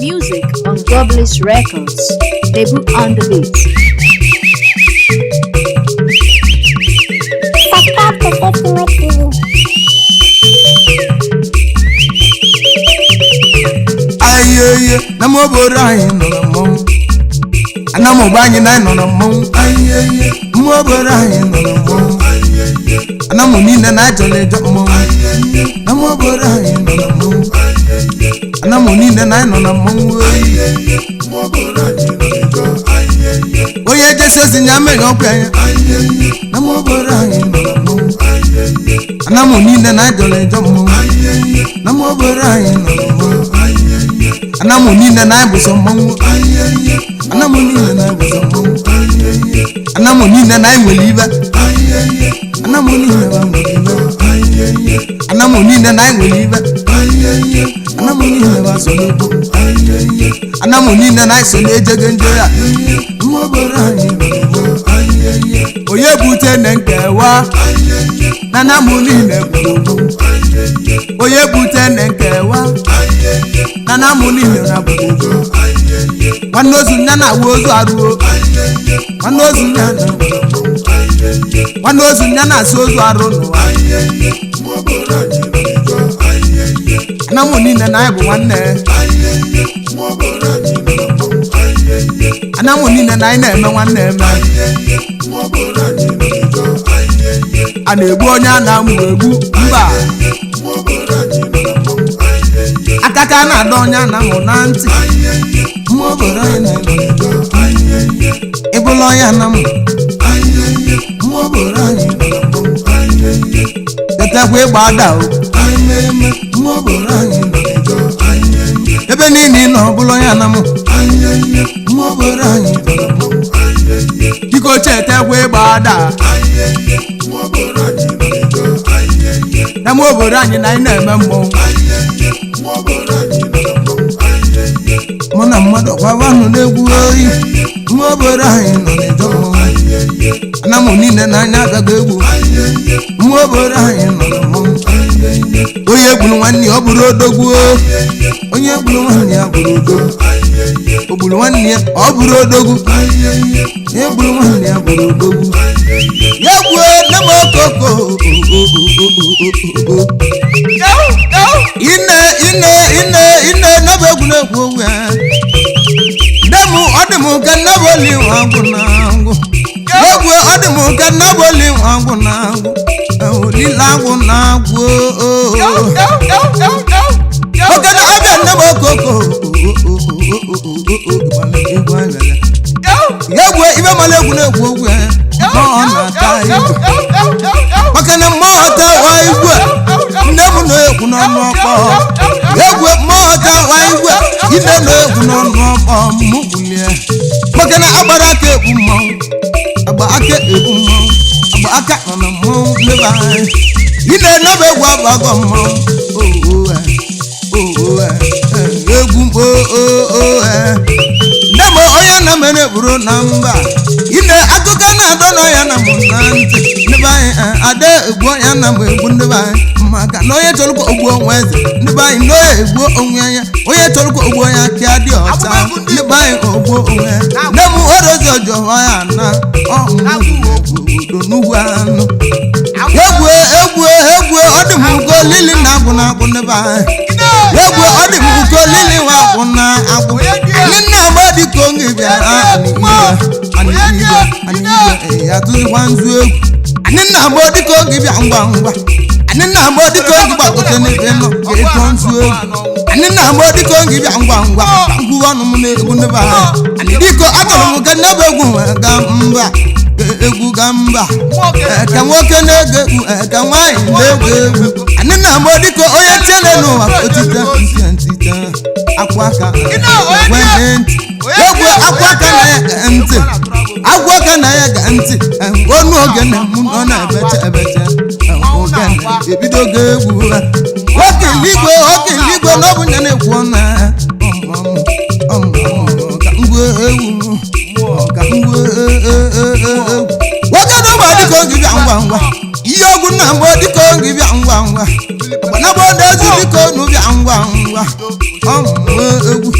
Music on Goblins Records. Debut on the beat. Subscribe to Faithful TV. Ayeye na m obodo anyị nọ na mmọnwụ, anamụgba anyị na anyị nọ na mmọnwụ. Ayeye, mma obodo anyị nọ na mmọnwụ, anamụ niile na ajọ na-eje mmọnwụ. Na m obodo anyị nọ na mmọnwụ, anamụ niile na anyị nọ na mmọnwụ. Onye jesi ozi nya mere ọkwa ya. Na m obodo anyị nọ na mmọnwụ, anamụ niile na ajọ na-eje mmọnwụ. Na m obodo anyị nọ na mmọnwụ, anamụ niile na anyị bụ sọ mmọnwụ. Anamụ niile na anyị bụ sọ mmọnwụ. Anamụ niile na anyị nwere ibe. Anamụ niile na anyị nwere ibe. Anamụ niile na anyị nwere ibe. Anamụ niile na so n'egwu. Anamụ niile na anyị so n'ejege nje ya. Mma obodo anyị nwere ibe. Onye bute na nkewa na anamụ niile bụ ogwu. Onye bute na nkewa na anamụ niile na bụ ogwu. Nwanne ozu nya na-awụ ozu arụo. Nwanne ozu nya na nwanne ozu nya na-asụ ozu arụ n'ụwa. Anamụ niile na anyị bụ nwanne. Anamụ niile na anyị na-eme nwanne eme. A na-egbu onye a na-amụ egbu mba. Aka ka a na-adọ onye a na-amụ na ntị. Mma obodo anyị na-eme. Ịbụla onye anamụ. Mma obodo anyị tetekwa ịgba ada o. Mma obodo anyị ebe niile ị nọ ọbụla onye anamụ. Mma obodo anyị biko chetekwa ịgba ada. Na mma obodo anyị na anyị na-eme mmọnwụ. Mụ na mmadụ gbabanụ n'egwu oyi. Mma obodo anyị nọ n'ịjọ mmọnwụ. Anamụ niile n'anya agago egwu. Mma obodo anyị nọ na mmọnwụ. Onye gburu nwanne ya ọ bụrụ odogwu. Onye gburu nwanne ya bụrụ odogwu. O gburu nwanne ya ọ bụrụ odogwu. Onye gburu nwanne ya bụrụ odogwu. Ya gbuo nne m okoko. Ine ine ine ine n'ebe egwu na-egwu ogwu ya. Nne m ọ dị m ka nne bụ oli nwa agwụ na agwụ. Egwu ọ dị m ka nne bụ oli nwa agwụ na agwụ. Olile agwụ na agwụ. Oke na abịa nne m okoko. Ya egwu ibe mara egwu na-egwu ogwu ya. Ọ na-ata igwe. Maka na mmụọ tawa igwe. Nne m na-ekwu n'ọnụ ọkpọ. Egwu mmụọ tawa igwe. Ine na-ekwu n'ọnụ ọkpọ mụ bulie. Maka na agbara aka ekwu mmọnwụ. Agba aka ekwu mmọnwụ. Agba aka nọ na mmọnwụ n'ebe anyị. Ine nọba egwu abago mmọnwụ. Oo oo egwu oo nne m onye na mere bụrụ na mba. Ine akụkọ na-adọ na ya na mụ na ntị ndebe anyị ada egbu ya na m egbu ndebe anyị maka na onye chọrọkwa ogbu onwe eze ndebe anyị na onye egbuo onwe ya. Onye chọrọkwa ogbu onye aka dị ọcha ndebe anyị ogbuo onwe ya. Nne m orozi ọjọọ ya na ọmụobodo n'ugwu anụ. Egwu egwu egwu ọ dị m ugo lili na agwụ na agwụ ndebe anyị. Egwu ọ dị m ugo lili nwa agwụ na agwụ. Anyị na-agba dịka onye bịara anyị igwe anyị igwe ya tụzikwa nzu egwu. Anyị na-agba dịka oge bịa ngwa ngwa. Anyị na-agba dịka oge gbagote n'ebe nọ ka ịtụ nzu egwu. Anyị na-agba dịka oge bịa ngwa ngwa. Ngwụ ọnụ m na-egwu ndebe anyị. Anyị dịka achọrọ m ka nnebe egwu nwee gaa mba. Egwu ga mba. Ka nwoke na-ege egwu ka nwaanyị na-ege egwu. Anyị na-agba dịka onye tiele n'ụwa otite ntị ntite akwa aka ekwe ntị. Egwu akwa aka na-ege ntị. Agwọ ka na ya ga ntị. Onu ogene mụ nọ na-ebeche ebeche. Ogene ebido ga egwu ha. Oke eluigwe oke eluigwe na ọ bụ ya na-ekwu ọnụ ha. Ka ngwa egwu ka ngwa egwu. Nwoke na ụgbọ dịka oge bịa ngwa ngwa. Ihe ọgwụ nna mgbe dịka oge bịa ngwa ngwa. Agbanabọ na-ezu dịka onu bịa ngwa ngwa. Ọmụ egwu.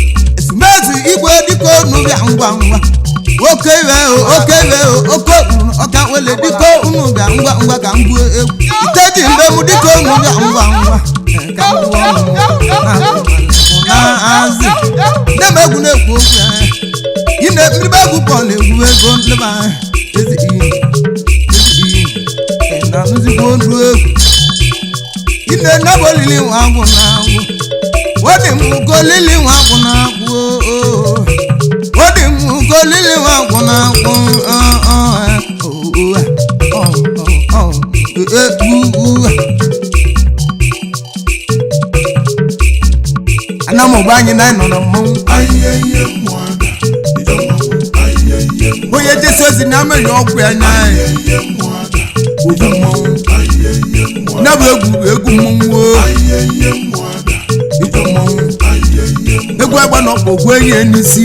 bịa ngwa ngwa oke iwe oke iwe oke okpuru ọka wele dịka unu bịa ngwa ngwa ka m gbuo egwu ite ji mgbe m dịka unu bịa ngwa ngwa ka m gbuo na-azị nne m egwu na-ekwu okwu ya ị na-ekpiribe egwu bọọlụ egwu ego ndị be anyị ezi ihe ezi ihe ị na-anụzikwa olu egwu ị na-enebe olili nwa agwụ na agwụ wọ́n mú kó lílì wọn kùnà kú ooo wọ́n mú kó lílì wọn kùnà kú ooo. Anamọ̀ anyị na nọ na mmọnwụ. Onye jesi ozi na amịrị ọkụ ya nya anyị. Ogwu mmọnwụ. Ya bụ egwu bụ egwu mmọnwụ o. Egwu mmọnwụ. Egwu agba na ọkpọ ogwu enyi n'isi.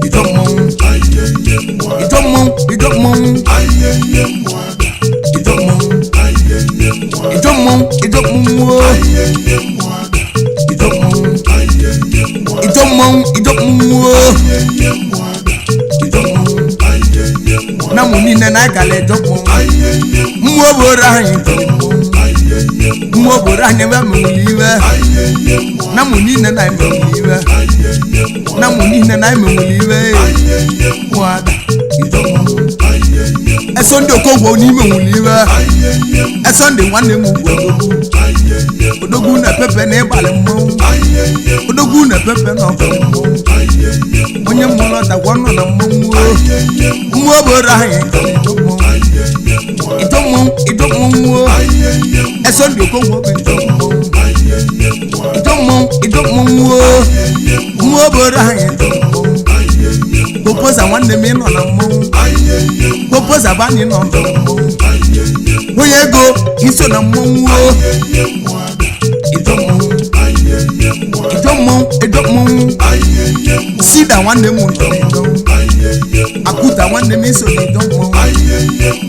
Ijọ mmọnwụ. Ijọ mmọnwụ. Ijọ mmọnwụ. Ijọ mmọnwụ. Ijọ mmọnwụ. Ijọ mmọnwụ o. Ijọ mmọnwụ. Ijọ mmọnwụ. Ijọ mmọnwụ o. Ijọ mmọnwụ. Na mụ niile na anyị gara ijọ mmọnwụ. Mmụọ obodo anyị ijọ mmọnwụ. Mmụọ obodo anyị ebe mụrụ iwe. Na mụ niile na anyị mụrụ iwe. Na mụ niile na anyị mụrụ iwe. Mụada ijọ mmọnwụ. Eso ndị Okonkwo n'ime nwụrụ iwe. Eso ndị nwanne m ugwu odogwu. Odogwu na pepe na ịgbalị mmọnwụ. Odogwu na pepe na ọgbalị mmọnwụ. Onye mmụọ ọtakwa nọ na mmọnwụ o. Mmụọ obodo anyị ijọ mmọnwụ. Ijọ mmọnwụ ijọ mmọnwụ o. Eso ndị Okonkwo bụ ijọ mmọnwụ. Ijọ mmọnwụ ijọ mmọnwụ o. Mmụọ obodo anyị ijọ mmọnwụ. Popoza nwanne m ịnọ na mmọnwụ. Popoza bụ anyị nọ na mmọnwụ. Onye ego iso na mmọnwụ o. Ijọ mmọnwụ. Ijọ mmọnwụ ijọ mmọnwụ. Sida nwanne m nọ n'ijọ. Akuta nwanne m iso n'ijọ mmọnwụ.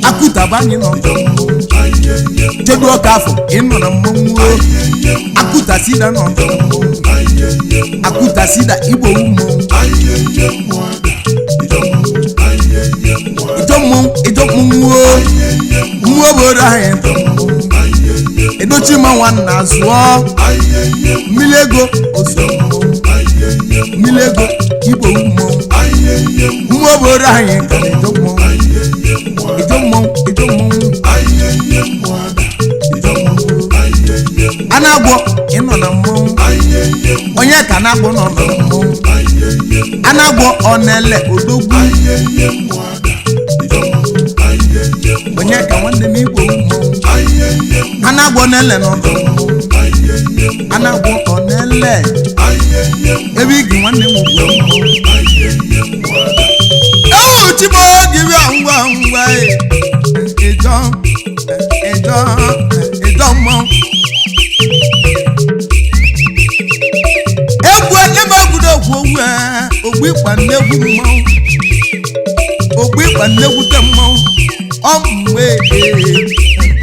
Akuta bụ anyị nọ na mmọnwụ. Chedu ọka afọ ịnọ na mmọnwụ o. Akuta sida nọ na mmọnwụ. Akuta sida igbo mmọnwụ. Ijọ mmọnwụ ijọ mmọnwụ o. Mmụọ obodo anyị ijọ mmọnwụ. Edochi ma nwanna zụọ mmiri ego ozu mmọnwụ. Mmiri ego igbo mmọnwụ. Mmụọ obodo anyị ka na ijọ mmọnwụ. Ijọ mmọnwụ ijọ mmọnwụ. A na-agwọ ịnọ na mmọnwụ. Onye ka na-agwọ nọ na mmọnwụ. A na-agwọ ọ na-ele odogwu. Onye ka nwanne m igbo mmọnwụ. A na-agwọ na-ele nọ na mmọnwụ. A na-agwọ ọ na-ele. Ebe igi nwanne m ugwu mmọnwụ. Ewu Chimo gị bịa ngwa ngwa e. Ịjọ ịjọ ịjọ mmọnwụ. Egwu onye m egwudo egwu ogwu ogbu ịkpa nnegwu mmọnwụ. Ogbu ịkpa nnekwute mmọnwụ. Ọ mgbe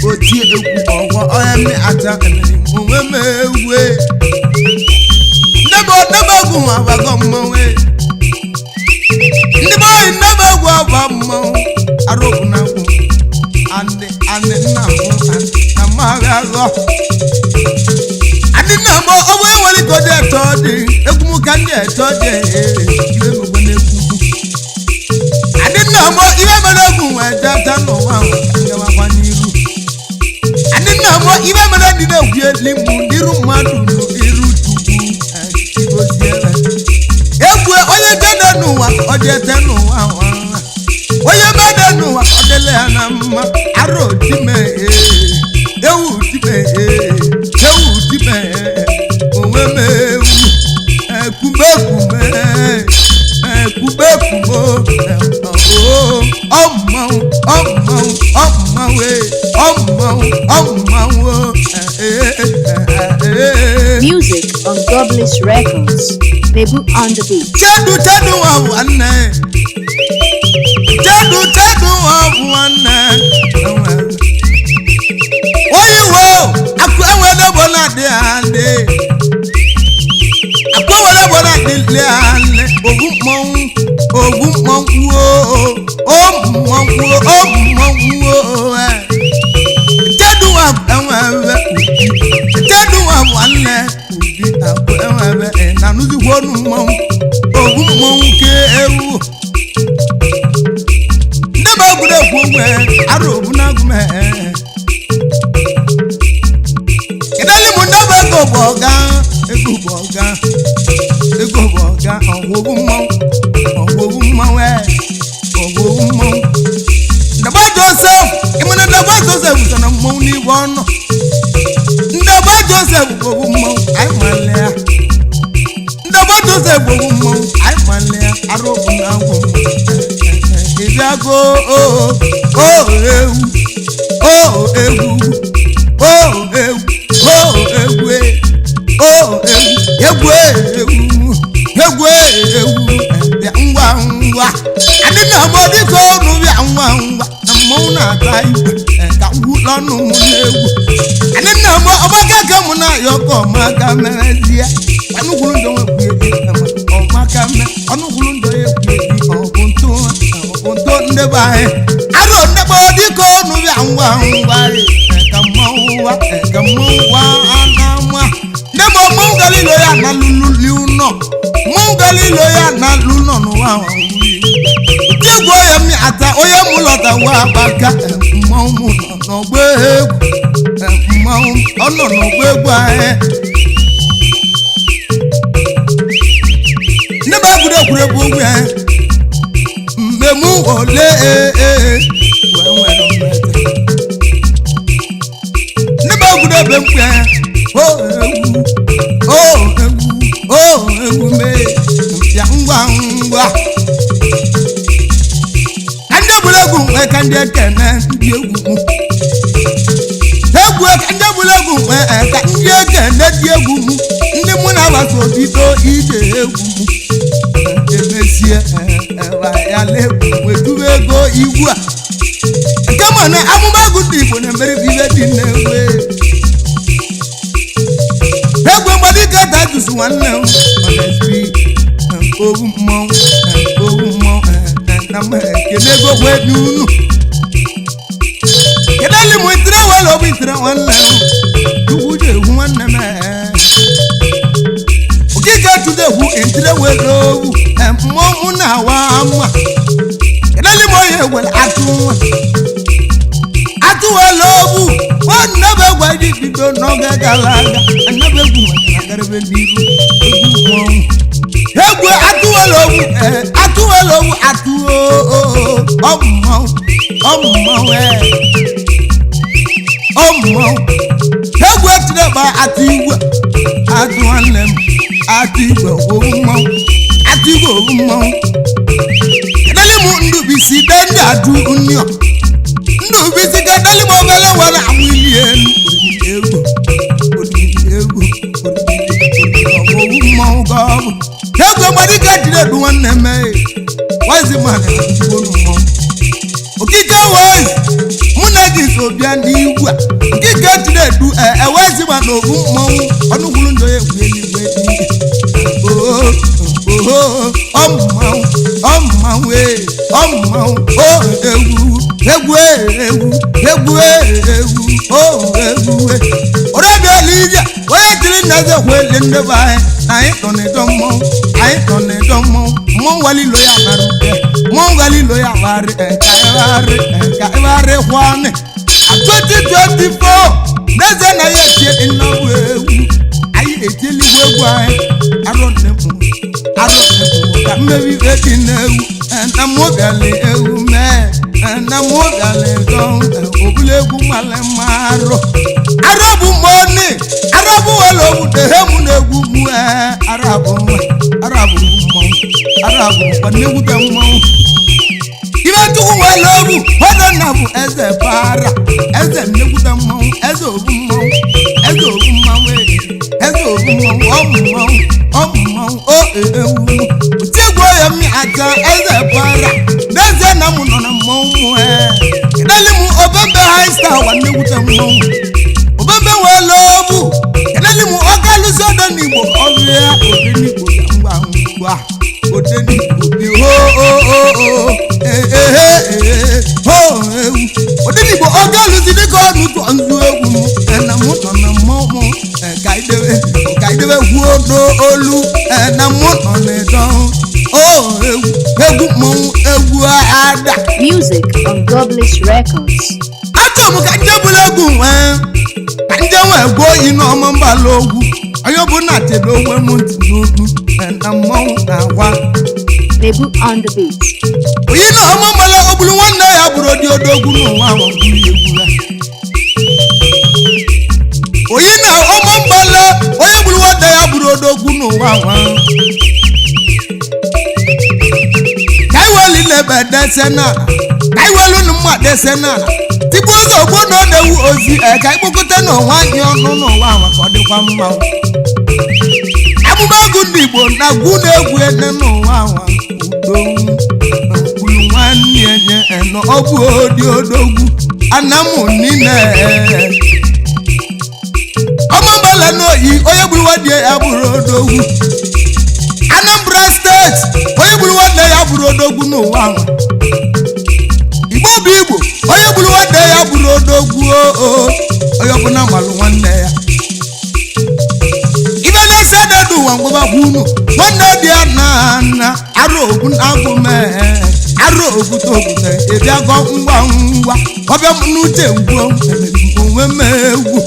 oti egwu ọgwọ onye mi aja onwe m egwu. Nnebe nnebe egwu nwa abago mmọnwụ. Ndị be anyị nnebe egwu aba mmọnwụ. Arụpụ na akwụ. Andị andị nna mụ na mmaghị aghọ. Adị nna m ọ bụ enwere ike ọ dị eto dị egwu m ka ndị eto dị iwe megbe na-egwu adị nna m iwe mere egwu nwee tata n'ụwa ahụ gawakwa n'iru adị nna m iwe mere dị na-egwu eli mụ n'iru mmadụ n'iru chukwu igoziere egwu onye jede n'ụwa ọ dị ete n'ụwa ahụ onye mede n'ụwa ọ dịla ya na mma arụ time ewu time ewu time onwe m ewu ekume ekume ekume ekume ọmmanwụ ọmmanwụ ọmmanwụ ọmmanwụ ọmmanwụ. Music on Godless Records. Bebu on the beat. Chedu chedu nwa bụ nwanne. Chedu chedu nwa bụ nwanne. Oyi wo akụ enwere bụ na adị adị. Akụ enwere bụ na adị adị. Ogbu mmọnwụ, ogbu mmọnwụ o, mmọnwụ o, mmọnwụ o. Cheduwa enwebe Cheduwa nwanne ubi akụ enwebe na nụzikwa ọnụ mmọnwụ, ogbu mmọnwụ ke ewu. Ndị bụ egwuregwu ogwe arụ obu na agụme. Kedali m ndị bụ ego bụ ọga, ego bụ ọga, ego bụ ọga, ọgwụgwụ mmanwụ, ọgwụgwụ mmanwụ, ọgwụgwụ mmanwụ. Ndaba Joseph, ịmana Ndaba Joseph so na mmanwụ n'igwe ọnụ. Ndaba Joseph bụ ogbu mmanwụ, anyị male ya. Ndaba Joseph bụ ogbu mmanwụ, anyị male ya, arụ ogbu na agwụ. Ịbịago o o ewu, o ewu, o ewu, o ewu, o ewu, egwu ewu, egwu ewu, bịa ngwa ngwa. Adị na ọgbọ dịka ọnụ bịa ngwa ngwa na mmọnwụ na-ata igwe ka ngwụlọ ọnụ m na-egwu. Adị na ọgbọ ọgbaka ka mụ na-ayọ ka ọmaka merezie. Ọnụkwuru njọ nwekwu ebi ọmaka me, ọnụkwuru njọ ekwu ebi ọ bụ ntụ, ọ bụ ntụ ndebe anyị. Arọ ndebe dịka ọnụ bịa ngwa ngwa ka mmọnwụ wa, ka mmọnwụ wa anama. Ndebe mmọnwụ galilo ya na lululi ụnọ, mmọnwụ galilo ya na lụnọ n'ụwa ahụ. Egwu onye m ata onye mụ lọta wa agbaka mmọnwụ nọ n'ọgba egwu, mmọnwụ ọ nọ n'ọgba egwu anyị. Ndị bụ egwuregwu egwu anyị mgbe mụ ole ee wee nwere mmeta. Ndị bụ egwuregwu mkpe o egwu, o egwu, o egwu mee bịa ngwa ngwa. Ka ndị egwuregwu nwee ka ndị ekene ndị egwu mụ. Egwu ka ndị egwuregwu nwee ka ndị ekene ndị egwu mụ. Ndị mụ na-agbaso bido ije egwu mụ. Emesie ya legwu wetube ego igwu a. Nke ma na amụma egwu ndị Igbo na-emere ibe dị n'egwu. Egwu mgbadike Titus nwanne m ọ na-esi owu mmọnwụ, owu mmọnwụ na m ekele ego kwe n'unu. Kedali m itire wele obu itire nwanne m Chukwu ji egwu nwanne m. Okike tudegwu itire wele owu mmọnwụ na-awa ama. Kedali m onye wele atụ nwa atụ wele obu nwanne bụ egwu anyị bido n'oge gara aga. Anabụ egwu nwetara garebe n'iru egwu mmọnwụ. Egwu atụwela owu, atụwela owu, atụo ọ mmọnwụ, ọ mmọnwụ, ọ mmọnwụ. Egwu etirekpa atụ igwe, atụ nwanne m, atụ igwe owu mmọnwụ, atụ igwe owu mmọnwụ. Kedali m Ndubisi be ndị adụ nniọ. Ndubisi kedali m obele nwere awụ ili elu. Egwu, egwu, owu mmọnwụ ka ọ bụ. Egwu mgbadike jiri edu nwanne m wazi mana olu mmọnwụ. Okike wezi mụ na gị so bịa n'igwe a. Okike jiri edu ewezi ma na obu mmọnwụ ọnụkwuru njọ ya egwu eluigwe n'ike. Oo oo ọ mmọnwụ, ọ mmọnwụ ee, ọ mmọnwụ o egwu, egwu egwu, egwu egwu o egwu. Ọrịa ije onye tiri nna eze kwele ndị be anyị na anyị tọ n'ịdọ mmọnwụ, anyị tọ n'ịdọ mmọnwụ. Mmọnwụ walilo ya bara ube, mmọnwụ walilo ya barị ka ịgharị ka ịgharị kwanị. 2024 n'eze na ya etie nnabụ egwu anyị etieligwe egwu anyị arọ nne m, arọ nne m ka mmebi ibe dị n'egwu na mụ bịala ewu mee na mụ bịala ịdọ obula egwu mmalị mma arọ arọ bụ mọni arọ bụ wele obodo he mụ na-egwu mụ arọ bụ nwa arọ bụ mmọnwụ arọ bụ nwanne mmọnwụ. Ibe chukwu nwere obu ọdọ nna bụ eze para eze nnekwute mmọnwụ eze obu mmọnwụ eze obu mmanwụ eze obu mmọnwụ ọ bụ mmọnwụ ọ bụ mmọnwụ o ewu otiegwu ya mmi aja eze para n'ezie na mụ nọ na mmọnwụ ee kedali m obebe high star wa nnekwute mmọnwụ obebe nwere obu kedali m ọka alụsị ọdọ n'igbo ọrụ ya odenigbo ya ngwa ngwa. Biko nụtụ nzu egwu m na mụ nọ na mmọnwụ, ka idebe kwuo n'olu na mụ nọ n'ịdọ o egwu egwu mmọnwụ egwu ada. Music on Godless Records. Achọ m ka nje bụrụ egwu nwee ka nje nwee gbuo oyi n'ọma mgbala ogwu onye ọbụla chere onwe m ntị n'olu na mmọnwụ na-agwa. Nebu on the beat. Oyi na ọma mgbala ogburu nwanne ya bụrụ dị odogwu n'ụwa ahụ bụrụ egwu ya. Oyi na ọma mgbala onye gburu nwanne ya bụrụ odogwu n'ụwa ahụ ka iwelu lebe dese n'ala ka iwelu na mma dese n'ala tupu ụzọ ogbo na odewu ozi ka ikpokọta n'onwe anyị ọnụ n'ụwa ahụ ka ọ dịkwa mma. Amụma egwu ndị Igbo na gwu na-egwu ene n'ụwa ahụ udo kwuru nwanne enye eno ọ bụ odi odogwu anamụ niile ọmụgbala n'oyi onye gburu nwanne ya bụrụ odogwu. Anambra Steeti onye gburu nwanne ya bụrụ odogwu n'ụwa ahụ. Igbo bụ Igbo onye gburu nwanne ya bụrụ odogwu oo onye ọbụla malụ nwanne ya ibe na-ese dedu ụwa mgbabakwa unu nwanne dị ya na na arụ ogwu na agụ mee arụ ogwute ogwute ịbịago ngwa ngwa ọbịa m n'uche ngwuo onwe m egwu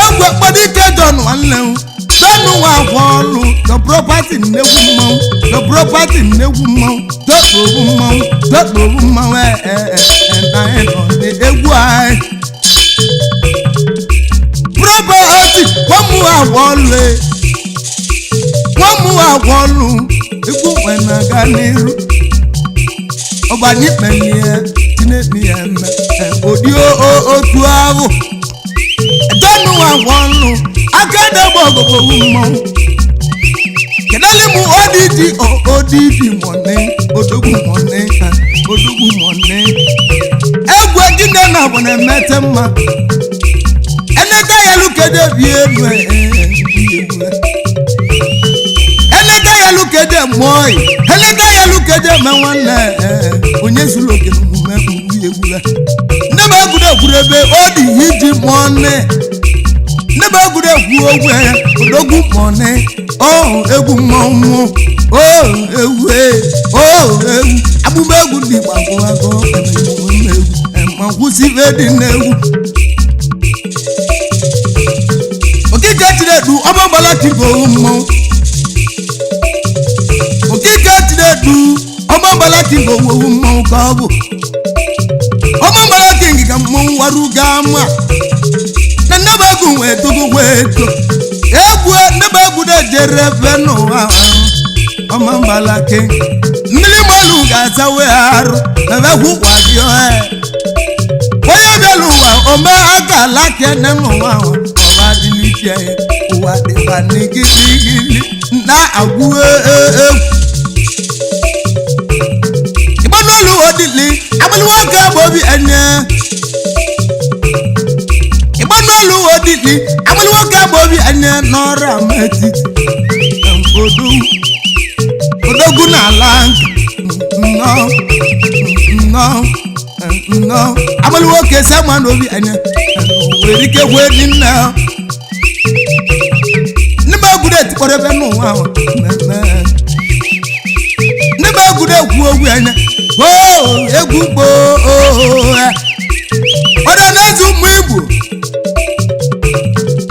egwu ekpodike John nwanne m dọnụ nwa akwa ọlụ the property nnegwu mmanwụ the property nnegwu mmanwụ dọkpogbu mmanwụ dọkpogbu mmanwụ ee na anyị nọ n'egwu anyị property wọ́n mú àwọ̀ ọlụ e wọ́n mú àwọ̀ ọlụ egwu nwe na-aga n'iru ọgbanyikpenie tinemi eme odi otu ahụ dọnụ àwọ̀ ọlụ akadegbe ọgọgọwu mmanwụ kedali mu odidi odidi mọni odogwu mọni odogwu mọni egwu ejide na bụ na emete mma eneka ya lukede bi elu eneka ya lukede mọị eneka ya lukede me nwanne onye zuru oke n'omume ngwu egwu ya nne m egwuregwu ebe ọ dị iji mọni nne m egwuregwu ogwe odogwu mọni oh egwu mmọnwụ oh egwu oh egwu agbụgba egwu ndị Igbo agụagụ egwu ma kwụsị ife dị n'egwu. Okike Chinedu ọmọgbala kigo mmọnwụ Okike Chinedu ọmọgbala kigo owu mmọnwụ ka ọ bụ ọmọgbala king ka mmọnwụ waru gaa ma na nnebe egwu wee togo wee to egwu nnebe egwu na-ejere ebe n'ụwa ọmọgbala king mmiri mmanụ ga-asawe arụ ebe gwụkwa gị onye bịara ụwa ome aka ala kene n'ụwa ọba dịlite ụwa dịkwa n'igiligili na-agwụ egwu ịgbanolu odili agbali nwoke bụ obi enye ịgbanolu odili agbali nwoke bụ obi enye n'ọrụ ama etiti odogwu n'ala nnọọ nnọọ nnọọ agbali nwoke si ama n'obi anya nwere ike kwee dị nna ndị be egwuregwu etikpọrọ ebe n'ụwa ahụ mmemme ndị be egwuregwu egwu ogwu anya oo egwu gboo ọdọ na-eze ụmụ Igbo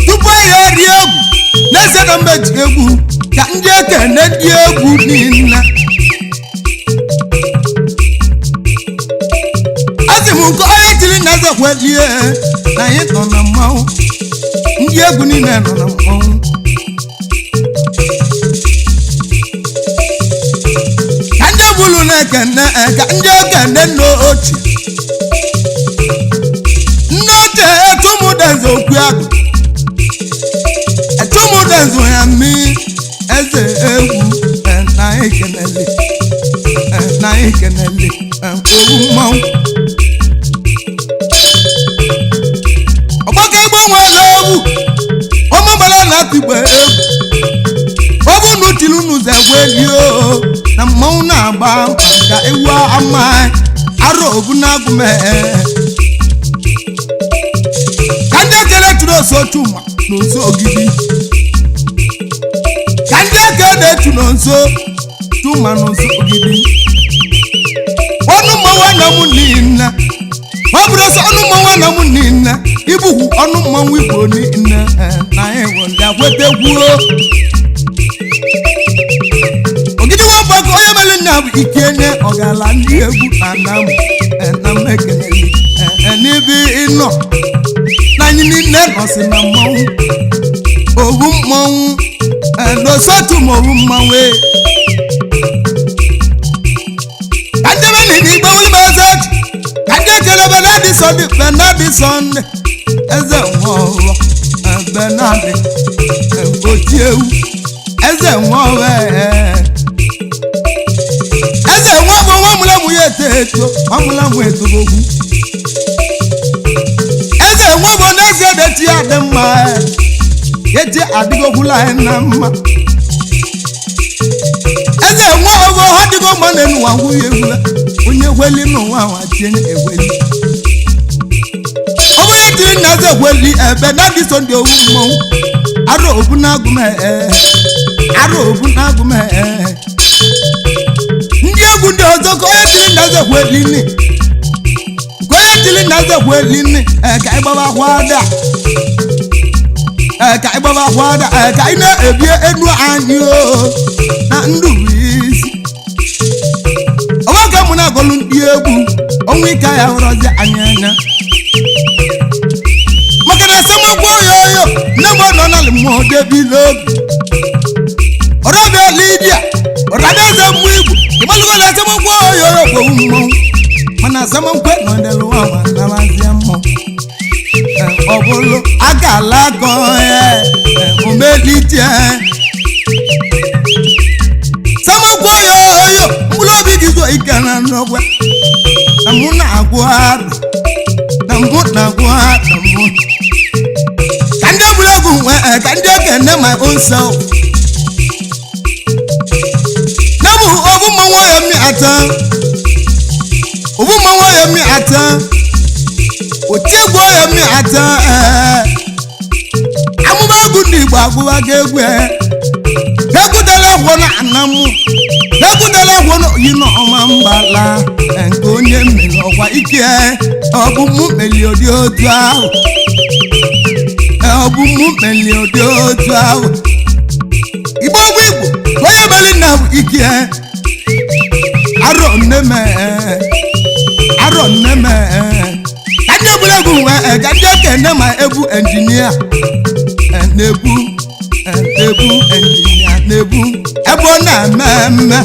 tupu anyị eri egwu na-eze na mmeji egwu ka ndị ekene ndị egwu niile asị m nke onye tiri na eze kwelie na anyị nọ na mmanwụ ndị egwu niile nọ na mmanwụ ka ndị bụrụ na-ekene ka ndị ekene nne ochie nne ochie etumudenze okwu agụ etumudenze ya mmi eze egwu na ekenele na ekenele owu mmanwụ ọgbakọ egbe nwere egwu ọmụgbara na-atụgbe egwu ọ bụ na utili unu zegwelie na mmanwụ na-agba ka ewu ama arụ obu na agụme n'osochuma n'oso ogidi ka ndị eke na-echu n'nso chuma n'oso ogidi. Ọnụ mmanwụ nna m niile, ọ bụrụ sọ ọnụ mmanwụ nna m niile, ibukwu ọnụ mmanwụ Igbo niile, na anyị bụ ndị akwetekwuo ogidi nwambakọ. Onye mere nna bụ ikenye ọgala ndị egwu na nna m, na m ekeleli n'ebe ịnọ na anyị niile nọsị na mmanwụ owu mmanwụ n'osotu ma owu mmanwụ ka ndị be nile igbe wuli m eze ọchị, ka ndị ekele Benadi Sunday, Benadi Sunday eze nwaọhụrụ, Benadi otiewu eze nwaọhụrụ, eze nwa bụ nwa mụlamụ ya eto eto, nwa mụlamụ etogogwu. Eze nwa bụ n'ezie dechi ya dị mma, echi adịgokwula anyị na mma. Eze nwa ogo ha dịgo mma na n'ụwa nwunye egwula onye gweli n'ụwa nwa tinye egweli ọ bụ onye tiri nna eze gweli ebe na dị Sunday owu mmọnwụ arụ obu na agụm, arụ obu na agụm. Ndị egwu ndị ọzọ ka onye tiri nna eze gweli ni, ka onye tiri nna eze gweli ni, ka anyị gbaba akwa ada, ka anyị gbaba akwa ada, ka anyị na-ebi enu anyị o na ndụ bụ isi ọgbakọ mụ na-agọlụ ndị egwu ọnwa ike ya hụrọzi anya anya maka na esemokwu oyo oyo nne m nọ n'ala mmụọ debile obi ọrọbịa Lidia ọradaeze mmụọ Igbo ịgbalụgo na esemokwu oyo oyo gbowu mmọnwụ, mana esemokwu nọdelu nwa nabazie mmụọ ọ bụlụ akala akọ omelitie samokwu oyo oyo mkpụrụ obi gị zo ike na nnọgwa na mụ na-agwụ arụ na mụ na-agwụ arụ mụ ka ndị egwuregwu nwee, ka ndị ekene my own self na bụ obu mmanwụ ya mi ata, obu mmanwụ ya mi ata, otiegwu ya mi ata. Amụma egwu ndị Igbo agwụwago egwu egwudela egwu na anamụ egwudela egwu na oyi na ọma mbala nke onye mmeri ọkwa ike ọ bụ mụ meli ụdị otu ahụ, ọ bụ mụ meli ụdị otu ahụ. Igbo ogwu Igbo onye meli nna bụ ike arọ nneme arọ nneme ka ndị egwuregwu nwee, ka ndị ekene ma egwu injinia na-ebu na-ebu injinia na-ebu ebe ọ na-eme mme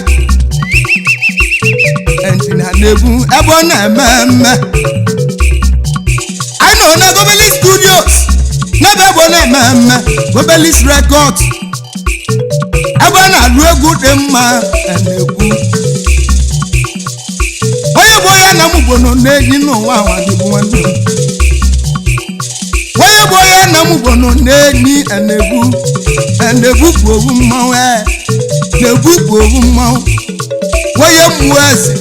injinia na-ebu ebe ọ na-eme mme. Anyị nọ na Gobelis Studios n'ebe ebe ọ na-eme mme Gobelis Records ebe ọ na-alụ egwu dị mma na-ekwu onye bụ onye na m bụ nọ na-enyi n'ụwa nwa dịbụ nwanne m onye bụ onye na m bụ nọ na-enyi na-ebu na-ebu bụ owu mmanwụ, na-ebu bụ owu mmanwụ. Onye mmụọ eze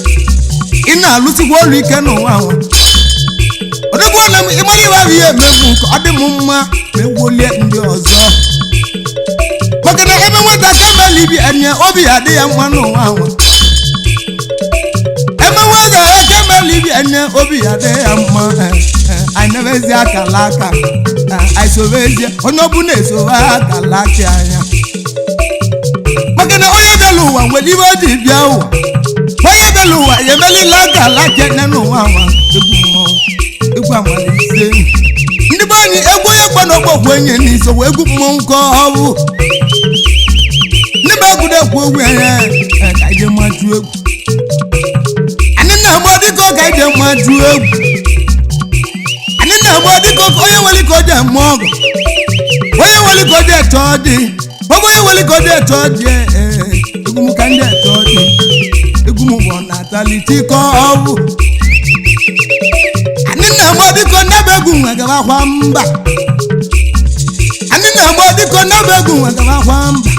ị na-alụsikwa ọrụ ike n'ụwa nwa odogwu na m ịmara iwe ahụ ihe emegbu nke ọ dị m mma ma ewulie ndị ọzọ maka na ebe nwata ka emela ibi anya obi ya adị ya mma n'ụwa nwa ebe nwata aka emela ibi anya obi ya adị ya mma. Anyị na-emezi akala aka anyị sobe ezie onye ọbụla esobe akala aka anya maka na onye bịala ụwa nwere ibe o ji bịa ụwa, onye bịala ụwa ya emelila akala aka nne n'ụwa nwa. Egwu mmọnwụ egwu amalise ndị be anyị egwu onye gba n'ọgbọgwụ enye n'iso wee egwu mmọnwụ ka ọ bụ ndị be egwu na-ekwu egwu ya ka ije maju egwu anyị na-agba dịka ka ije maju egwu anyị na-agba dịka onye nwere ike oje eme ọgụ onye nwere ike oje eche ọ dị ọbụ onye nwere ike oje eche ọ dị egwu m ka ndị eche ọ dị egwu m bụ na-atalite ike ọ bụ anyị na-agba dịka ndebe egwu nwegara akwa mba anyị na-agba dịka ndebe egwu nwegara akwa mba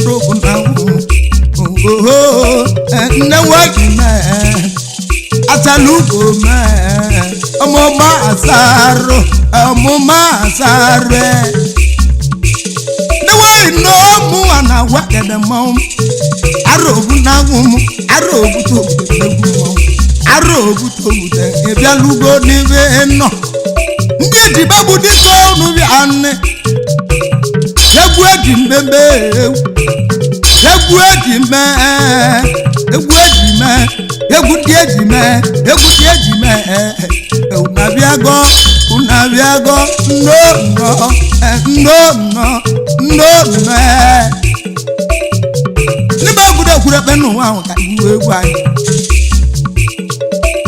robu na oho nne nwaanyị mee Achalugo mee ọmụma asarụ ọmụma asarụ ndị nwanyị n'ọmụwa na agwa kede mmanwụ arụ obu na agwụ m arụ obu togbute n'egwu mmanwụ arụ obu togbute ịbịalugo n'ebe nọ ndị ejibe bụ dịka ọnụ bịa nne egwu eji mmemme egwu eji mee egwu eji mee egwu ndị eji mee egwu ndị eji mee unabịago unabịago nno nnọ nno nnọ nno nnọ n'ime egwuregwu ekwurekpe n'ụwa ahụ ka iwu egwu anyị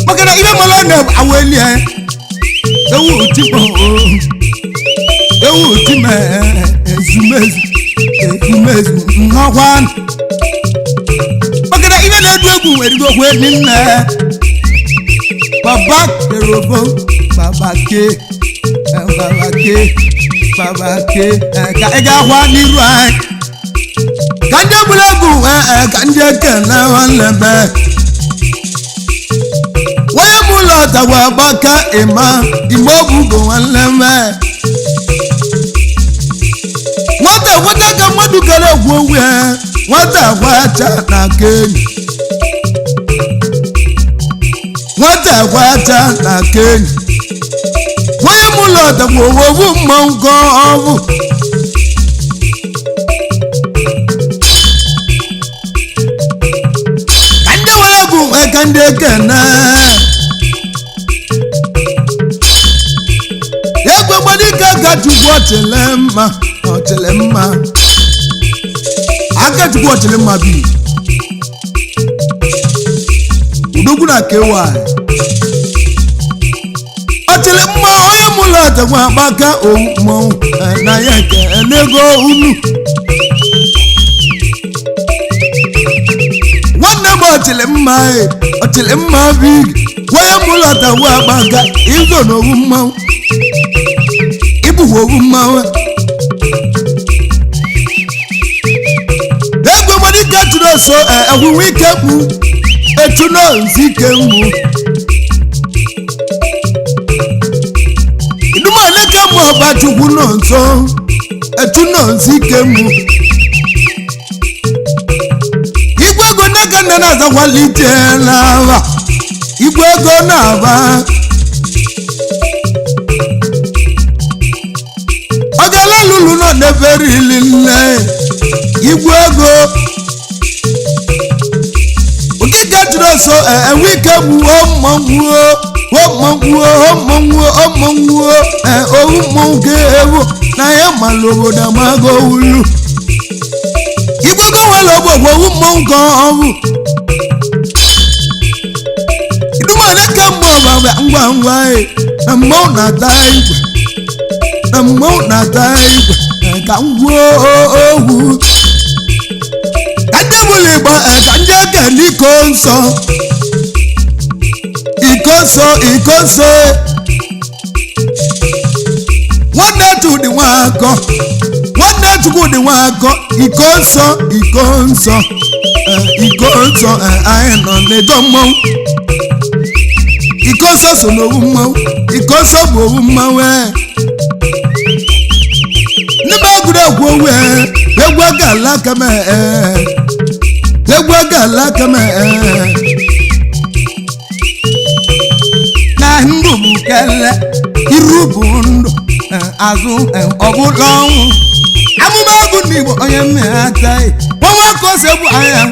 maka na ibe mara na-aweli ewu tikpọ ewu time ezumezu ezumezu nnọkwa maka na ibe na-edu egwu nwere igokwe nne baba kerobo baba ke baba ke baba ke ka ị ga-akwa n'iru anyị ka ndị egwuregwu ka ndị ekene nwanne mee onye m ụlọ tagwa agbaka ịma igbe obugo nwanne mee nwata nwata ka mmadụ kere egwu ogwu ya nwata gwacha na aka enyi nwata gwacha na aka enyi onye m ụlọ tagwa owu mmanwụ ka ọ bụ ka ndị nwere egwu ka ndị ekene egwu gbadike ka chukwu ọchịle mma ọchịle mma aka chukwu ọchịle mma bi udogwu na kewa ọchịle mma onye mụlọ ọchịkwa akpaka owu mmọnwụ na ya nke enego unu nwanne m ọchịlị mma e ọchịlị mma big onye mụlọ ọchịkwa akpaka izo na owu mmanwụ ịbụkwa owu mmanwụ egwe gbadike chụrụ ọsọ ehụrụ ike mụ echu nọọsụ ike mụ idumaleke mụ ọbachukwu nọ nso echu nọọsụ ike mụ igwe ego nne nne na-azakwala ije n'aba igwe ego na-aba ọgala lulu nọ n'efere ili nne igwe ego okike jụrụ ọsọ enwe ike gbuo mmọnwụ mmọnwụ mmọnwụ mmọnwụ owu mmọnwụ ka ewu na ya mara obodo amago wulu igwe ego nwere ogbogbo owu mmọnwụ ka ọ bụ idumale ka mgbe ọbaba ngwa ngwa na mmọnwụ na-ata igwe na mmọnwụ na-ata igwe ka ngwuo owu ka ndị bụla igbo ka ndị ekele iko nsọ iko nsọ iko nsọ nwanne chukwu dị nwakọ nwanne chukwu dị nwakọ iko nsọ iko nsọ iko nsọ anyị nọ n'edo mmọnwụ iko nsọ so n'owu mmanwụ iko nsọ bụ owu mmanwụ n'ime egwuregwu owu egwu agala kama egwu agala kama na ndụ bụ kele iru bụ ndụ azụ ọbụla ọnwụ amụma egwu n'igbo onye mmegha nwanwa ka ose bụ anya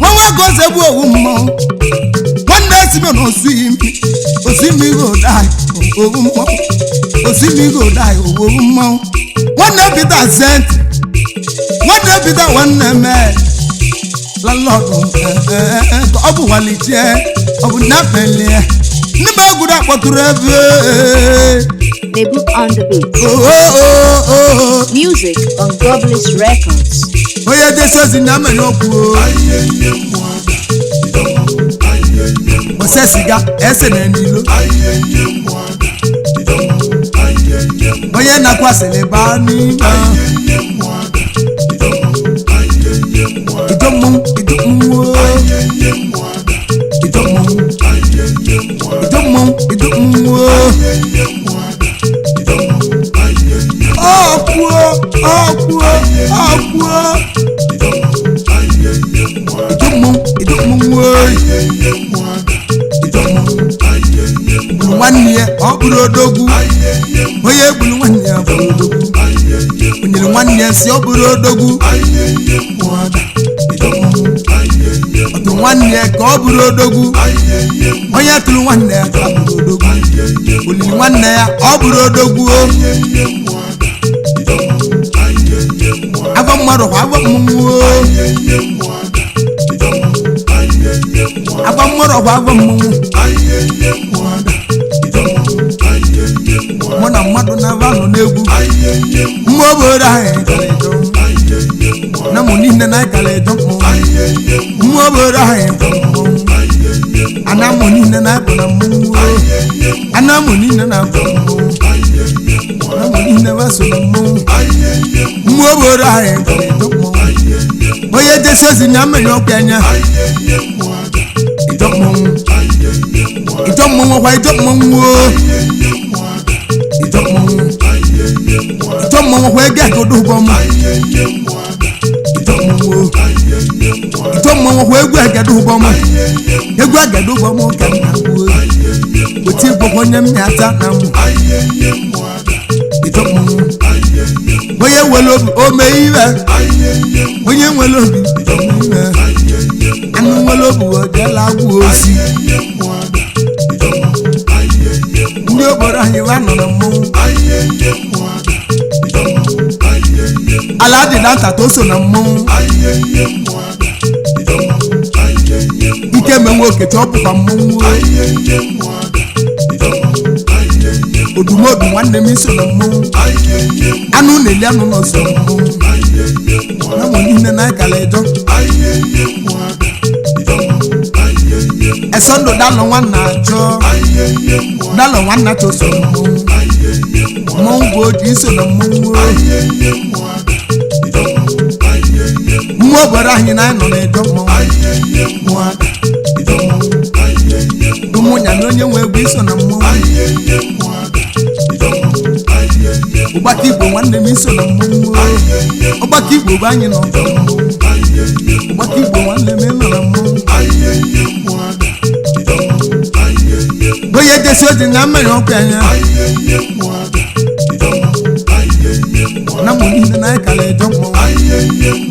nwanwa ka ose bụ owu mmọnwụ nwanne esime na osimiri osimiri odai owu mmọnwụ osimiri odai owu mmọnwụ nwanne Peter sent nwanne Peter nwanne mee lalọdụ ka ọ bụ walitie ọ bụ nnafelie ndị be egwuru akpọtụrụ ebe Nebu on the beat. ooo Music on Godless Records. onye desi ozi na mmiri okwu ose siga ese na n'ilo onye na-akwasịrị baa n'ime ijo mmọnwụ ijo mmọnwụ ijo mmọnwụ. bụrụ odogwu. Onye gburu nwanne ya bụrụ odogwu. Onyere nwanne ya si ọ bụrụ odogwu. Ọtụ nwanne ya ka ọ bụrụ odogwu. Onye tụrụ nwanne ya ka ọ bụrụ odogwu. Olili nwanne ya ọ bụrụ odogwu. Agwa mmadụ kwa agwa mmụọ. Agwa mmadụ kwa agwa mmụọ. Mụ na mmadụ na-aba nọ n'egwu. Mmụọ obodo anyị gara ejo. Na mụ niile na anyị gara ejo mmụọ. Mmụọ obodo anyị gara mmụọ. Ana mụ niile na abụ na mmụọ. Ana mụ niile na abụ na mmụọ. Na mụ niile na so na mmụọ. Mmụọ obodo anyị gara ejo mmụọ. Onye jesi ozi na mmiri ọkụ anya. Ijọ mmọnwụ. Ijọ mmọnwụ kwa ijọ mmọnwụ o. Ijọ mmọnwụ. Ijọ mmọnwụ kwa ege agodo ụgbọ m. Ijọ mmọnwụ o. Ijọ mmọnwụ kwa egwu agado ụgbọ m. Egwu agado ụgbọ m ka m na-agwụ. Oti egwu onye mmịata na mụ. Ijọ mmọnwụ. Onye nwere obi o mee iwe. Onye nwere obi o mee iwe. Anụ nwere obi o jeela agwụ osi. Ndị obodo anyị wa nọ na mmọnwụ. Ala dị na nta to so na mmọnwụ. Ike me nwoke chọọ pụkwa mmọnwụ. Odumodu nwanne m iso na mmọnwụ. Anụ na-eli anụ nọ so na mmọnwụ. Na mụ niile na akara ịjọ. Ẹsọ ndụ dalọ nwanna achọ. Dalọ nwanna chọ so na mmọnwụ. Mmọnwụ bụ oji iso na mmọnwụ. Mmụọ obodo anyị na anyị nọ na-edo mmọnwụ. Ụmụnya na onye nwe egwu iso na mmọnwụ. Ụgbaka Igbo nwanne m iso na mmọnwụ. Ọgbakọ Igbo bụ anyị nọ na mmọnwụ. Ụgbaka Igbo nwanne m nọ na mmọnwụ. Onye jesi oji na mmiri ọkụ anya. Na mụ niile na anyị kara ejo mmọnwụ.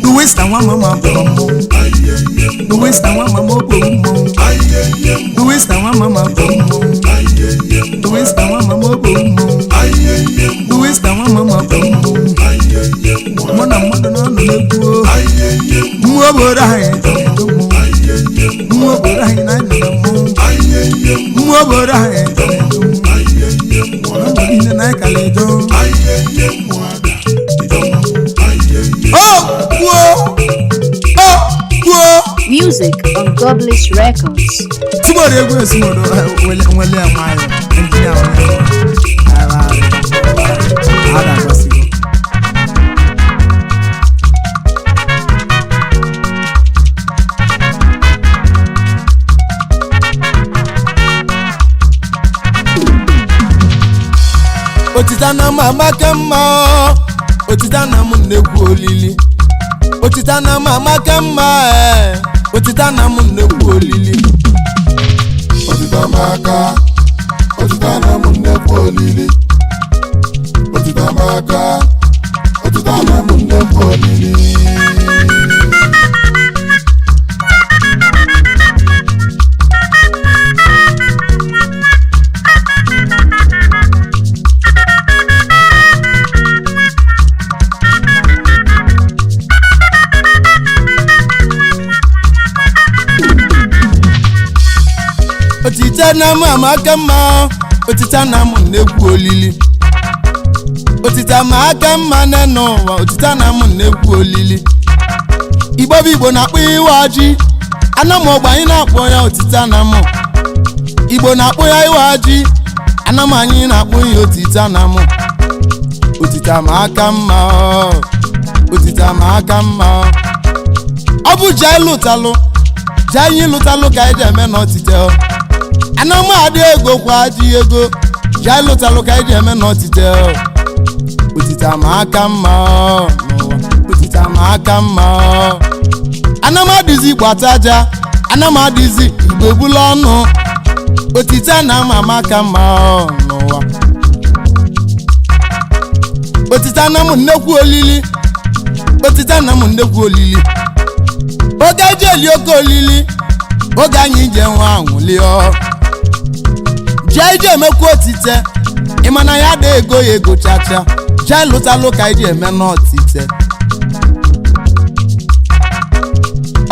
Duwesta nwa mama bụ mmọnwụ. Duwesta nwa mama ọ bụ mmọnwụ. Duwesta nwa mama bụ mmọnwụ. Duwesta nwa mama ọ bụ mmọnwụ. Duwesta nwa mama bụ mmọnwụ. Mụ na mmadụ nọ n'egwu o. Mmụọ obodo anyị gara ejo mmọnwụ. Mmụọ obodo anyị na anyị nọ na mmọnwụ. Mmụọ obodo anyị gara ejo mmọnwụ. Na mụ niile na anyị kara ejo. O kwuo! O kwuo! Music on Godless Records. Tomorrow egwu esimodo nwele nwele nwayọ injinia nwayọ a ga-agbasigo. Otita na m amaka mma, otita na m nnekwu olili. Otita na m amaka mma, ee, otita na m nnekwu olili. Otita maka, otita na m nnekwu olili. Otita maka, otita na m nnekwu olili. Otita na m amaka mma, otita na m nnekwu olili. Otita ma aka mma na n'ụwa, otita na m nnekwu olili. Igbo bụ Igbo na-akpọ iwe ji, ana m ọgba anyị na-akpọ ya otita na m. Igbo na-akpọ ya iwe ji, ana m anyị na-akpọ ya otita na m. Otita ma aka mma, otita ma aka mma. Ọ bụ ji anyị lụtalụ, ji anyị lụtalụ ka anyị ji eme n'ọtite. Ana m adị ego kwa ji ego, ji anyị lụtalụ ka anyị ji eme n'ọtite. Otita ma aka mma n'ụwa, otita ma aka mma. Ana m adịzi igbo ata aja, ana m adịzi igbo egbula ọnụ. Otita na ama ama aka mma n'ụwa, Otite anamụ nnekwu olili. Otite anamụ nnekwu olili. Oge eji eli oke olili. Oge anyị je nwa anwụlio. Jee ije emekwu otite. Ịma na ya da ego ya ego chacha. Jee lụtalụ ka iji eme n'otite.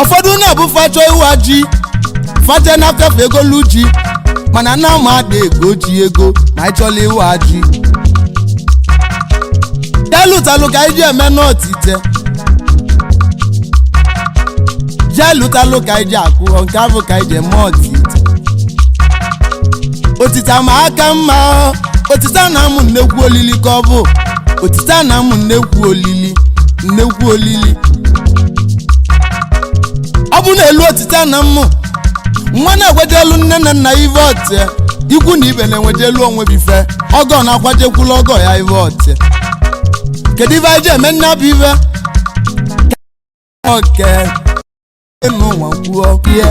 Ụfọdụ na-abụ fachọ ịwa ji. Fache na afefe ego lu ji. Mana na ama ada ego ji ego ma ịchọla ịwa ji. Jee lụtalụ ka iji eme n'otite. Jee lụtalụ ka iji akụ nke abụ ka iji eme otite. Otite ama aka mma. Otite na-amụ nnekwu olili ka ọ bụ. Otite na-amụ nnekwu olili. Nnekwu olili. Ọ bụ na elu otite na mmụ. Nwa na-egwejelu nne na nna ive otie. Ikwu na ibe na-enwejelu onwe bife. Ọgọ na-akwajekwula ọgọ ya ive otie. Kedu ife anyị ji eme nna bụ ive? Oke n'ụwa kwuo ihe.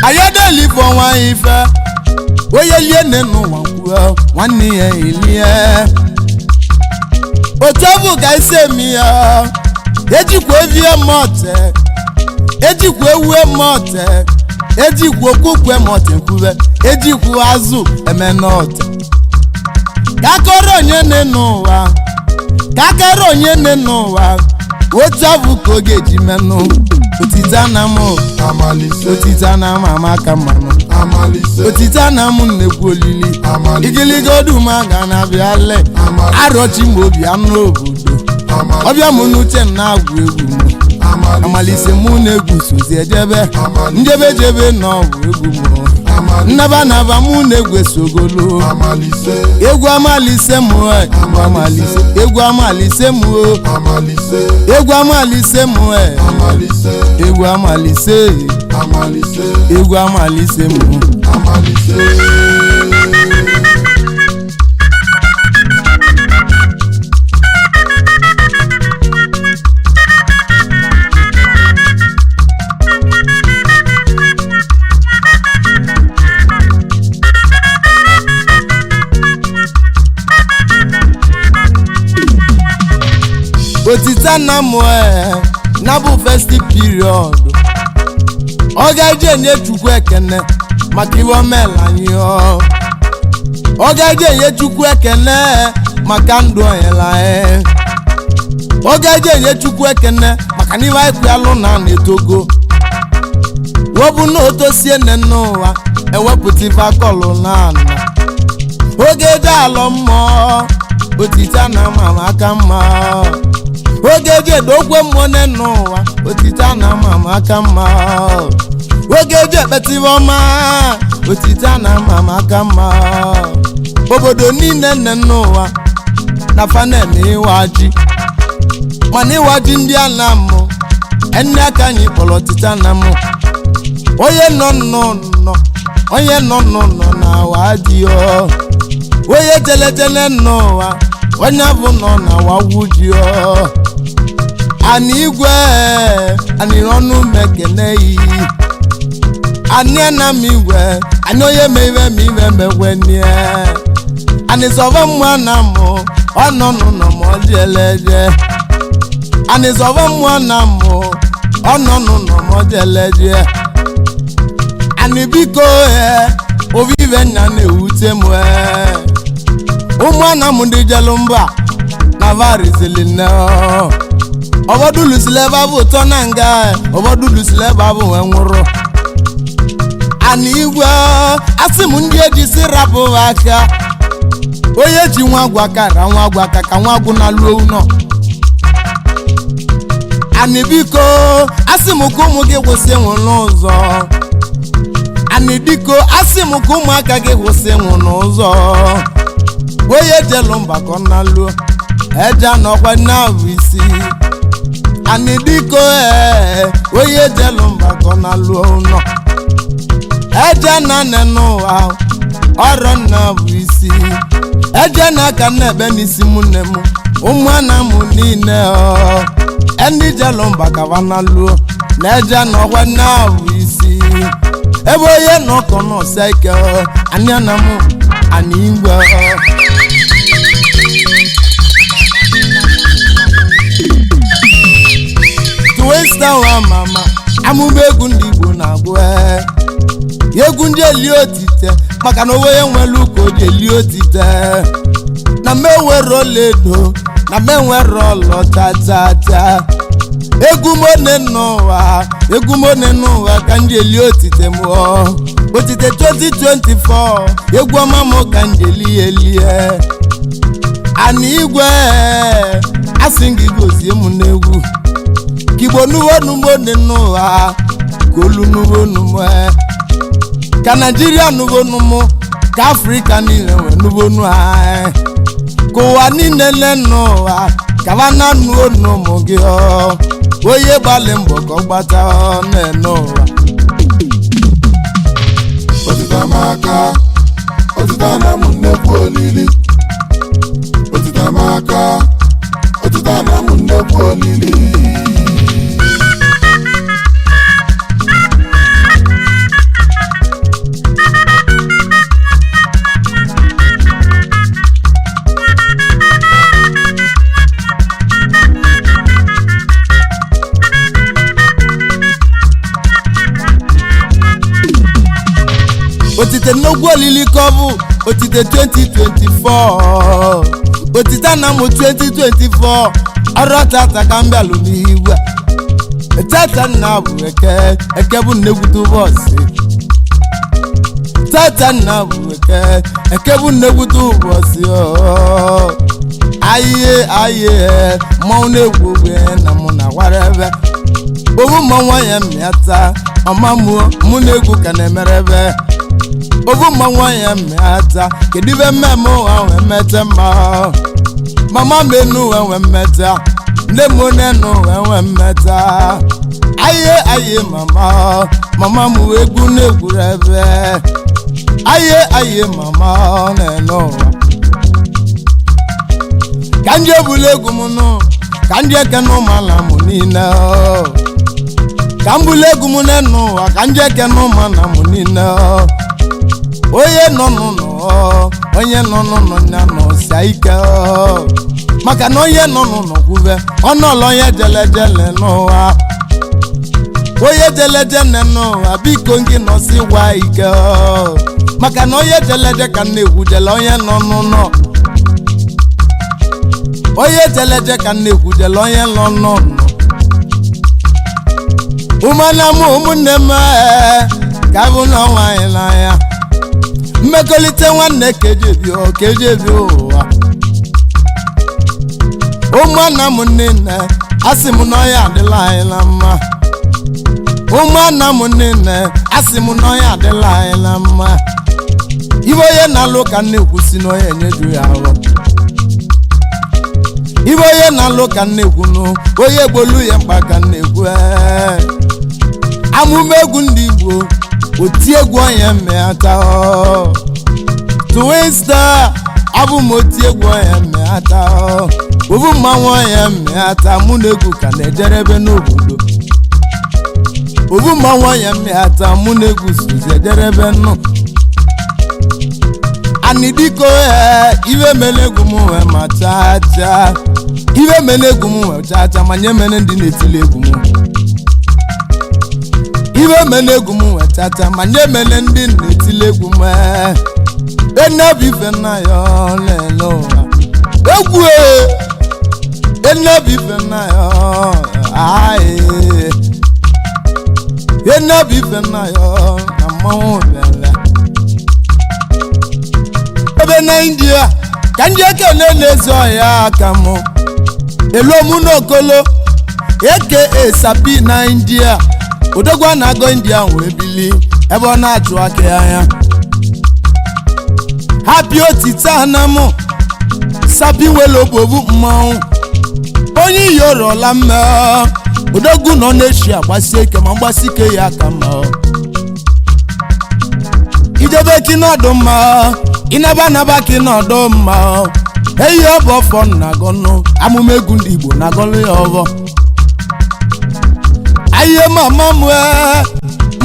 Anyị adịghị ife ọnwa anyị ife. Onye lie nne n'ụwa kwuo nwanne ya elie. Otu ọ bụ ka isi emi ya. Ejikwa evi eme ọtẹ. Ejikwa ewu eme ọtẹ. Ejikwa okwukwe eme ọtẹ nkwube. Ejikwa azụ eme n'ọtẹ. Ka akọrọ onye nne n'ụwa. Ka akọrọ onye nne n'ụwa. Otu ọ bụ ka ọ ga-eji menụ. Otite anamụ. Amalise. Otite anamụ amaka mmanụ. Amalise. Otite anamụ nnekwu olili. Amalise. Igiliga oduma ga na-abịa le. Amalise. Arọchi m obi anụ obodo. Amalise. Ọbịa m n'uche m na-agwụ egwu m. Amalise. Amalise mụ na-egwu sozi ejebe. Amalise. Njebe jebe na ọgwụ egwu m. Amalise. Nnaba naba mụ na-egwu esogolo. Amalise. Egwu amalise mụ e. Egwu amalise. Egwu amalise mụ o. Amalise. Egwu amalise mụ e. Amalise. Egwu amalise. Amalise. Egwu amalise mụ. Amalise. Otite anamụ e na bụ festive period. Ọ ga-eje enye Chukwu ekene maka iwe omela anyị ọ. Ọ ga-eje enye Chukwu ekene maka ndụ onyela anyị. Ọ ga-eje enye Chukwu ekene maka na iwe anyị kwalụ na na-etogo. Wọbụ na otosie nne n'ụwa ewepụta ife akọlụ na ana. Oge eje alọ mmụọ otite anamụ amaka mma. Oge eji edokwe mmụọ nne n'ụwa otite anamụ amaka mma. Oge eji ekpeta ife ọma otite anamụ amaka mma. Obodo niile nne n'ụwa na fa na-eme ịwa ji. Mana ịwa ji ndị anamụ ene aka anyị kpọrọ otite anamụ. Onye nọ n'ụlọ onye nọ n'ụlọ na-awa ji ọ. Onye jelejele n'ụwa onye bụ nọ na wagwu ji ọ. Ani igwe ani ọnụ mekene yi. Ani anam igwe ani onye me iwe ma iwe mekwe nie. Ani zọvọ mmụọ na mụ ọ nọ n'ụlọ ma ọ jeleje. Ani zọvọ mmụọ na mụ ọ nọ n'ụlọ ma ọ jeleje. Ani biko e obi ibe nna na-ewute m e. Ụmụnna m ndị jelu mba na varizili nne ọ. Ọbọdụ lusili ebe abụ ụtọ na nga e, ọbọdụ lusili ebe abụ wee nwụrụ. Ani igwe asị m ndị eji si rapụ ha aka. Onye ji nwa agwụ aka ra nwa agwụ aka ka nwa agwụ na-alụ ụnọ. Ani biko asị m ka ụmụ gị kwụsị ịnwụ n'ụzọ. Ani biko asị m ka ụmụaka gị kwụsị ịnwụ n'ụzọ. Onye jelu mba ka ọ na-alụ eje anọkwa na-abụ isi. Ani biko ee onye jelu mba ka ọ na-alụ ụnọ. Eje na nne n'ụwa ọrụ nna bụ isi. Eje na aka na-ebe n'isi mụ nne m ụmụnna m niile ọ. Ndị jelu mba ka va na-alụ na eje anọkwa na-abụ isi. Ebe onye nọ ka ọ nọsịa ike ọ. Ani ana m Ana igwe Twista wa mama amụma egwu ndị Igbo na-agụ egwu ndị eli otite maka na onwe ya nwere ụka o ji eli otite na mewere ọlaedo na mewere ọlọ tatata egwu mone n'ụwa egwu mone n'ụwa ka ndị eli otite mụọ otite 2024 egwu ọma mụ ka ndị eli elie ana igwe asị gị gozie m n'egwu ka Igbo nuwo n'ụwa ka olu nuwo numo ka Naijiria nuwo numo ka Afrịka niile wee nuwo nu anyị ka ụwa niile le n'ụwa ka ba na nuo n'ụmụ gị ọ onye gbalị mbọ ka ọ gbata ọ na-ene ụwa. Otite amaka, otite na m nnekwu olili. Otite amaka, otite na m nnekwu olili. Otite nnukwu olili ka ọ bụ otite 2024 otite anamụ 2024 ọrụ tata ka m bịalụ n'igwe a tata nna bụ eke eke bụ nnekwute ụbọchị tata nna bụ eke eke bụ nnekwute ụbọchị ayiye ayiye mmanwụ na-egwu ogbe na mụ na gwara ebe owu mmanwụ ya mmịata ọma mụọ mụ na-egwu ka na-emere ebe ovu mmanwụ ya mmịata kedu ibe mmemme ụwa wee mete mma mama m enu wee nwee mmeta nne m onenu wee nwee mmeta aye aye mama mama m egwu na-egwuru ebe aye aye mama na-ene ụwa ka ndị ebula egwu m nụ ka ndị ekene ụmụala m niile ka m bula egwu m n'enu ụwa ka ndị ekene ụmụala m niile onye nọ n'ụlọ onye nọ n'ụlọ ya nọsia ike maka na onye nọ n'ụlọ kwube ọnụọlọ onye jelejele n'ụwa onye jelejele n'ụwa biko gị nọsi gwa ike maka na onye jeleje ka nna-ekwu jele onye nọ n'ụlọ onye jeleje ka nna-ekwu jele onye nọ n'ụlọ ụmụnne m ụmụnne m ka bụ na nwaanyị n'anya mmekọrịta nwanne kejebi kejebi ụwa ụmụnna m niile asị m na ọya adịla anyị na mma ụmụnna m niile asị m na ọya adịla anyị na mma ibe onye na-alụ ka nne kwusi na onye enyeju ya ahụ ibe onye na-alụ ka nne kwunu onye gbolu ya mkpa ka nne kwu amụma egwu ndị Igbo oti egwu onye mmịata Twista abụ m oti egwu onye mmịata ovu mmanwụ onye mmịata mụ na egwu ka na-ejerebe n'obodo ovu mmanwụ onye mmịata mụ na egwu sozi ejerebe nnụ anidiko ee iwe mere egwu m wee ma chaa chaa iwe mere egwu m wee chaa chaa ma nye mere ndị na-etili egwu m iwe mene egwu m wetata ma nye mene ndị na-etili egwu m enebu ife nna ya lele ụwa egwu enebu ife nna ya aye enebu ife nna ya na mmanwụ bịara ebe na India ka ndị ekene na-ezu ọhịa aka mụ elomu n'okolo aka sapi na India odogwu na-agọ India wee bili ebe ọ na-achụ aka anya hapi otite anamụ sapi nwere obobu mmanwụ onye iyorola mma odogwu nọ na-eshi agbasi ike ma mgbasi ike ya aka mma ijebe kinọdụ mma ịnaba anaba kinọdụ mma eyi ọbụ ọfọ na-agọnụ amụma egwu ndị Igbo na-agọlụ ya ọbọ ayiye mama m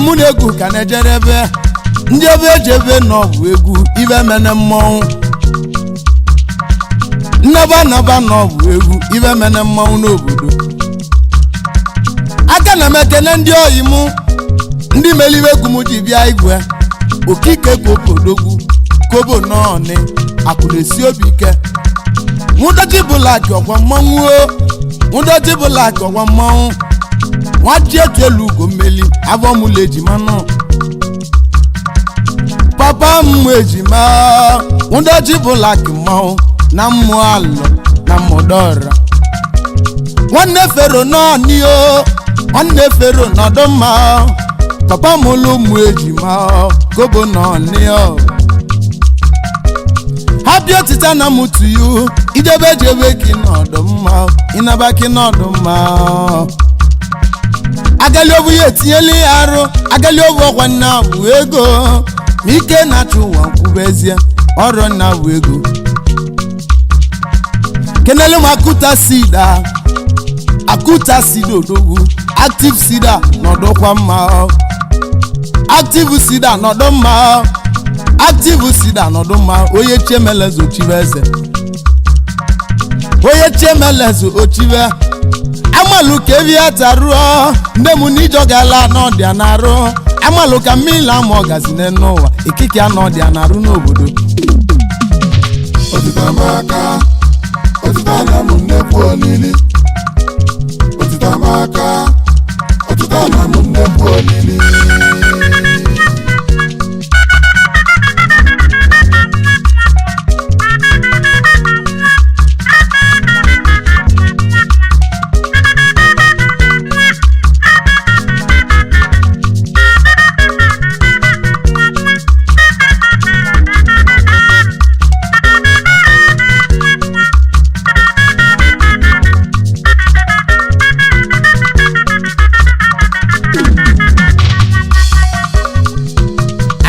mụ na egwu ka na-ejerebe Ndị ebe ejebe nọ bụ egwu ibe mene mmọnwụ. Nnaba naba nọ bụ egwu ibe mene mmọnwụ n'obodo. Aka na m ekene ndị oyi mụ ndị meliwe egwu m ji bịa igwe. Okike kopodogwu kobo nọọnị akụ na-esi obi ike. Nwụdochi bụlaki ọkwa mmọnwụ o. Nwụdochi bụlaki ọkwa mmọnwụ. Nwa ji etu elu ugo mmeli avọ mụlụ ejima nọ. Papa m ejima nwụdochi bụlaki mmọnwụ na mmụọ alọ na mmụdọra. Nwanne fero nọọnị o. Nwanne fero nọdụ mma. Papa mụlụ ụmụ ejima kobo nọọnị o. Happy otita na m to you. Ijebe jebe ki nọdụ mma. Ịnaba ki nọdụ mma. Agali obu ya etinyela ya arụ. Agali obu ọkwa nna bụ ego. Ma ike na-achụ ụwa nkwubezie. Ọrụ nna bụ ego. Kenelu m akuta sida. Akuta sida odogwu. Active sida nọdụkwa mma. Active sida nọdụ mma. Active sida nọdụ mma. Onye chiemelezu ochibe eze. Onye chiemelezu ochibe. Amalụ ka evi ataruo. Nne m n'ijọ gala n'ọdịa na-arụ. Amalụ ka mmiri ama ọgazi n'ụwa. Ikike anọdịa na-arụ n'obodo. Otita maka, otita na m nnekwu olili. Otita maka, otita na m nnekwu olili.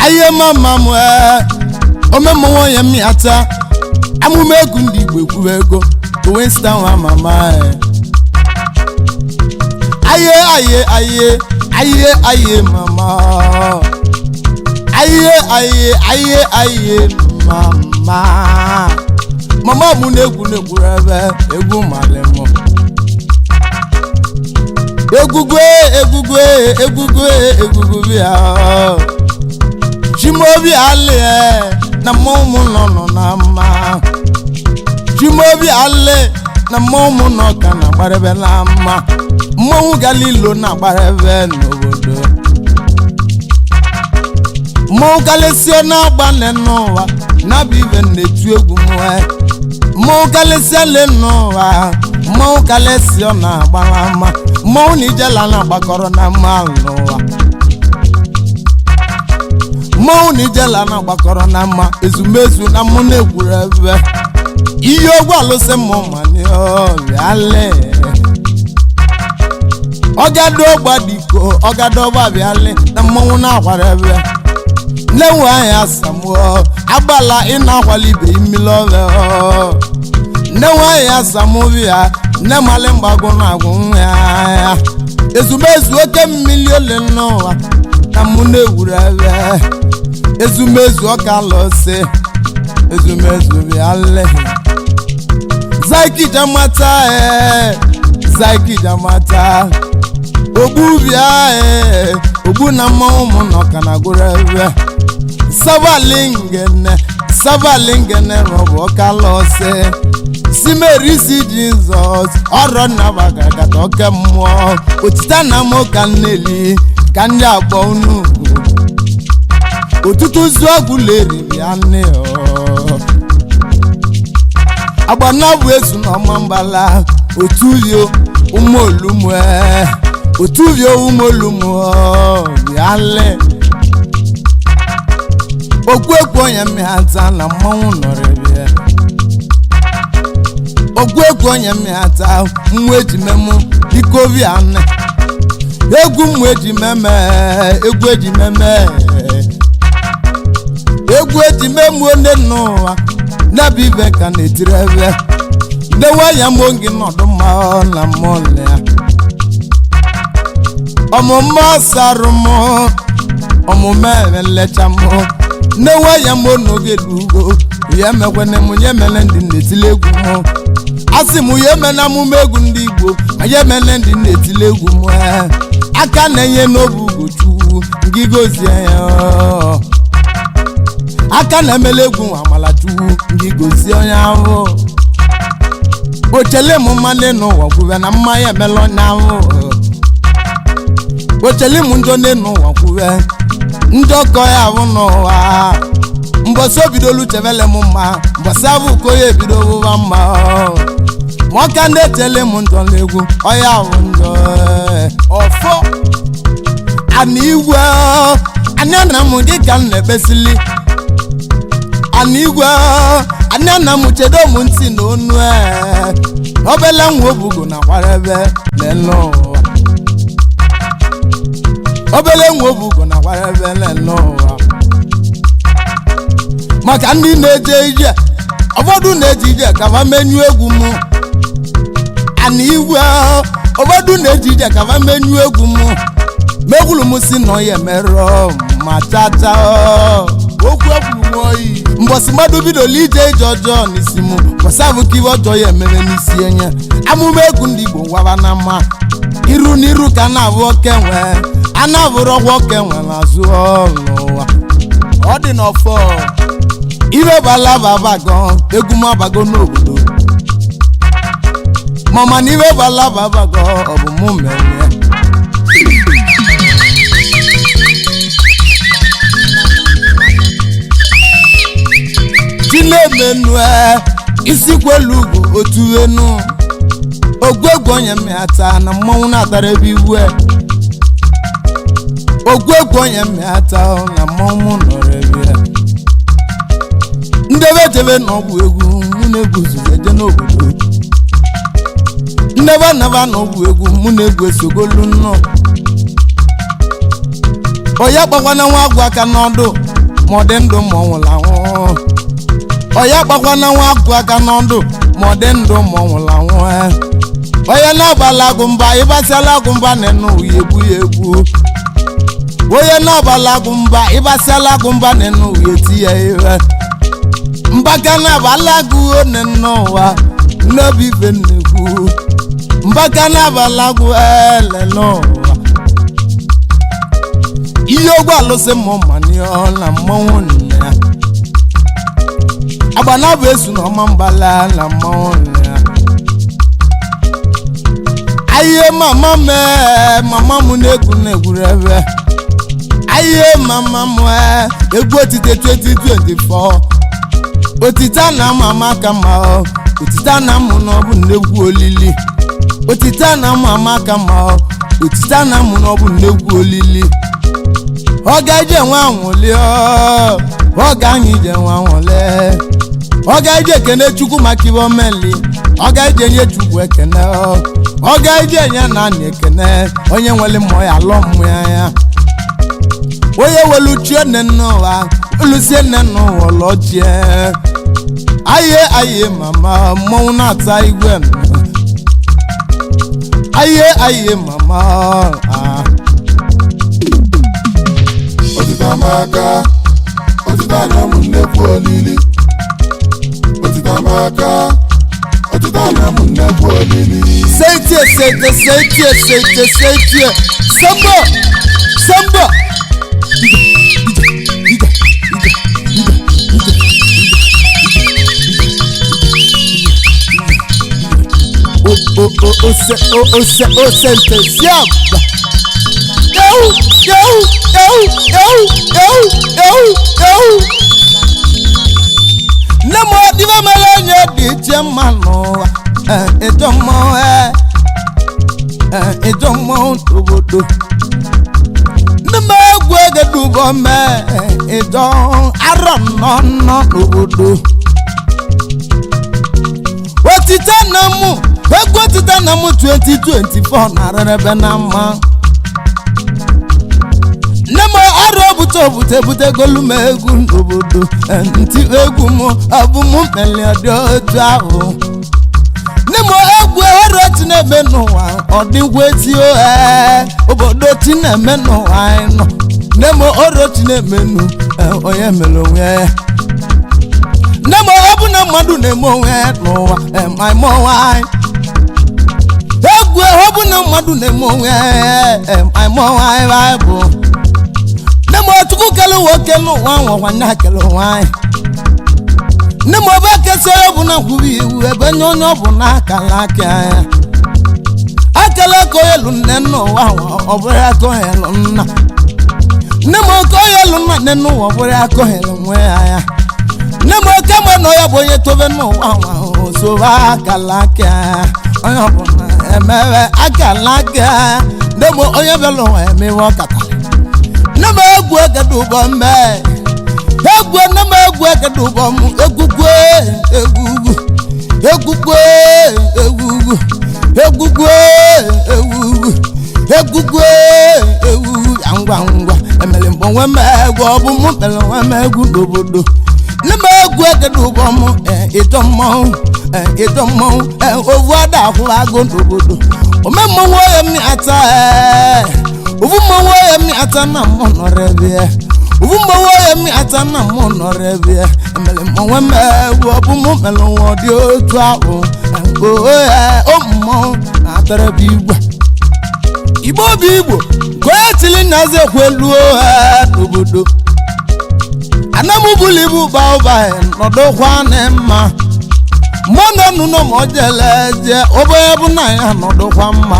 Aye mama m omemụnwa onye mmịata amụma egwu ndị Igbo ekwuru ego Winston nwa mama aye aye aye aye aye mama aye aye aye aye mama mama m na-egwu na-egwuru ebe egwu mali m egwugwe egwugwe egwugwe egwugwe bịa Chimobi ali na mmọnwụ nọ nọ na mma. Chimobi ali na mmọnwụ nọ ka na agbarebe na mma. Mmọnwụ galilo na agbarebe n'obodo. Mmọnwụ galesio na-agba n'ụwa na-abụ ibe na-etu egwu mwe. Mmọnwụ galesio le n'ụwa mmọnwụ galesio na-agba na mma. Mmọnwụ na ijela na-agbakọrọ na mma n'ụwa. Mmọnwụ na ijela na-agbakọrọ na mma ezumezu na mụ na-egwuru ebe ihe ogwu alụsị mụ manịọbịalị ọgadogba diko ọgadogba bịalị na mmọnwụ na-akwara ebe nne-nwe anyị asamụọ agbala ị na-akwali ibe imili ọbịa nne-nwe anyị asamụbịa nne malị mgbagwo na-agwụ nwa ya ezumezu oke mmili ole n'ụwa na mụ na-egwuru ebe ezumezu ọka lọsị ezumezu bịalị Zaiki jamata Zaiki jamata ogbu bịa ogbu na mmanwụ mụ nọ ka na gwuru ebe sabalingene sabalingene rọbụ ọka lọsị simerisi Jizọs ọrọ nnabagagata oke mmụọ otita na mụ ka nneli ka ndị akpọ unu ụtụtụ zuọgwụ leri bịa nne agbanabụ ezu na ọma mbala otuvio ụmụolumue otuvio ụmụolumue bịalị okwekwu onye mmịata na mmanwụ nọrọ bịa okwekwu onye mmịata mmụ ejimemụ biko bịa nne egwu mmụ ejimeme egwu ejimeme egwu ejimeme onye n'ụwa n'ebe ibe ka na-etiri ebe ndewe ya mgbo gị nọdụ mma na mmụọ ya ọmụma sarụ m Ọmụme nlecha m nnewe ya m n'oge lugo ya emekwene m ya emele ndị na-etili egwu m asị m ya emena amụma egwu ndị Igbo ma ya emele ndị na-etili egwu m aka na-enye n'obu Ugochukwu ngị gozie ya aka na-emele egwu Amalachukwu ngị gozie onye ahụ ochele m mma n'ụwa kwube na mmanya emela onye ahụ ochele m njọ n'ụwa kwube njọ kọ ya ahụ n'ụwa mbọsị obidolu chebele m mma mbọsị abụ ka onye ebido wụwa mma ma ọka ndị echele m njọ n'egwu ọya ahụ njọ ọfọ ana igwe anya na m gị ka m na-ekpesili ana igwe anya na m chedo m ntị na onu obele nwa obugo na kwarebe n'elu ụwa obele nwa obugo na kwarebe n'elu ụwa maka ndị na-eje ije ụfọdụ na-eje ije ka fa menyu egwu m ana igwe ụfọdụ na-eje ije ka fa menyu egwu m megwulu m si na ya emerụọ ma chacha Okwu ekwuru nwoyi. Mbọsị mmadụ bidola ije ije ọjọọ n'isi m mbọsị abụ ka iwe ọjọọ ya emere n'isi enye amụma egwu ndị Igbo ngwaba na mma iru n'iru ka na-abụ oke nwe a na-abụrụ ọgwụ oke nwe n'azụ n'ụwa Ọ dị n'ọfọ. Ibe balaba abago egwu m abago n'obodo mama na ibe balaba abago ọ bụ mụ mere ya. Chinemenu isi kwelu ugo otu enu ogwegwu onye mmịata na mmanwụ na-atara ebe iwe ogwegwu onye mmịata na mmanwụ nọrọ ebe ya. Ndebe jebe n'ọgwụ egwu mụ na-egwu zuzo eje n'obodo ndebe naba n'ọgwụ egwu mụ na-egwu esogolu nnọọ onye gbakwana nwa agwụ aka n'ọdụ ma ọ dị ndụ ma ọ nwụrụ anwụ onye gbakwana nwa agwụ aka n'ọdụ ma ọ dị ndụ ma ọ nwụrụ anwụ onye na-agbala agụ mba ịgbasịala agụ mba na-enu ya egbu ya egbu onye na-agbala agụ mba ịgbasịala agụ mba na-enu ya eti ya ihe mbaka na-agbala agụ one n'ụwa n'obi ife nnekwu mbaka na-agbala agụ ele n'ụwa ihe ogwe alụsị mmụ manio na mmọnwụ nne ya agbana bụ esu na ọma mgbala na mmọnwụ nne ya ahịa mama m mama m na-egwu na-egwuru ebe ahịa mama m egwu otite 2024 otite a na ama ama ka mma otite a na amụ na ọ bụ nnegwu olili otite a na ama ama ka mma otite a na amụ na ọ bụ nnegwu olili ọ ga-eje nwe anwụli ọ ga-anyị ije nwe anwụli ọ ga-eje ekene Chukwu maka iwe omeli ọ ga-eje nye Chukwu ekene ọ ga-eje enye naanị ekene onye nwere mmụọ ya alọ mmụọ ya onye welu chie nne n'ụwa olusie nne n'ụwa lọchie aye aye mama mmọnwụ na-ata igwe nọ aye aye mama ah. Otite amaka, otite ana m nnekwu olili. Otite amaka, otite ana m nnekwu olili. Seitie seite seitie seite seitie samba samba. Ije ije ije ije ije ije. O o o o se o o se o sente siaba. Eu eu eu eu eu eu eu. Nne m ọdịbe mere onye dị iche mma n'ụwa ịjọ mmọnwụ ịjọ mmọnwụ n'obodo ndị m egwu egedubo mee ịjọ arọ nnọ nnọ n'obodo otite na mụ egwu otite na mụ 2024 na-arịrịbe na mma nne m ọrụ obute obute butegolu m egwu n'obodo ntị egwu m ọ bụ mụ meli dị otu ahụ nne m egwu ọrụ otu na-eme n'ụwa ọ dịgwa eti ohe obodo chi na-eme n'ụwa anyị nọ Nne m, orochi na-emenu onye mere onwe ya. Nne m, ọ bụ na mmadụ na-eme onwe ya n'ụwa, ma ime onwe anyị egwu. Ọ bụ na mmadụ na-eme onwe ya, ma ime onwe anyị. Baịbụl, nne m, Chukwu kele nwoke n'ụwa nwakwa nya kele onwe anyị. Nne m, ọba kesa onye bụ na kwuru iwu ebe nye onye ọ bụ na akala aka ya, akala aka onye lu nne n'ụwa ọ bụrụ aka onye lu nna. Nne m, oke onye lu nna nne n'ụwa, ọ bụrụ aka onye lu nwe ya ya. Nne m, oke mgbe na onye bụ onye tobe n'ụwa nwa osobe akala aka ya, onye ọbụla emewe akala aka ya. Nne m, onye bịara ụwa emewe ọkata. Nne m, egwu egedo ụbọ mme egwu. Nne m, egwu egedo ụbọ m, egwugwe egwugwu, egwugwe egwugwu, egwugwe egwugwu, egwugwe egwugwu ya. Ngwa ngwa emere m onwe m egwu, ọ bụ mụ mere onwe m egwu n'obodo. Nne m, egwu egedo ụbọ m, ịjọ mmọnwụ, ịjọ mmọnwụ, ovu ada akwụrụ agụ n'obodo ome mmọnwụ onye m ata, ovu mmọnwụ onye m ata na mụ nọrọ ebe ya, ovu mmọnwụ onye m ata na mụ nọrọ ebe ya. Emere m onwe m egwu, ọ bụ mụ mere nwa dị otu ahụ o mmọnwụ na-atara ebe igwe Igbo bụ Igbo ka onye tili nnazi ekweluo n'obodo anamubuli ibu baụba nọdụkwa na mma mmụọ nọ nụnọ ma ọ jele je obere bụ na ya nọdụkwa mma.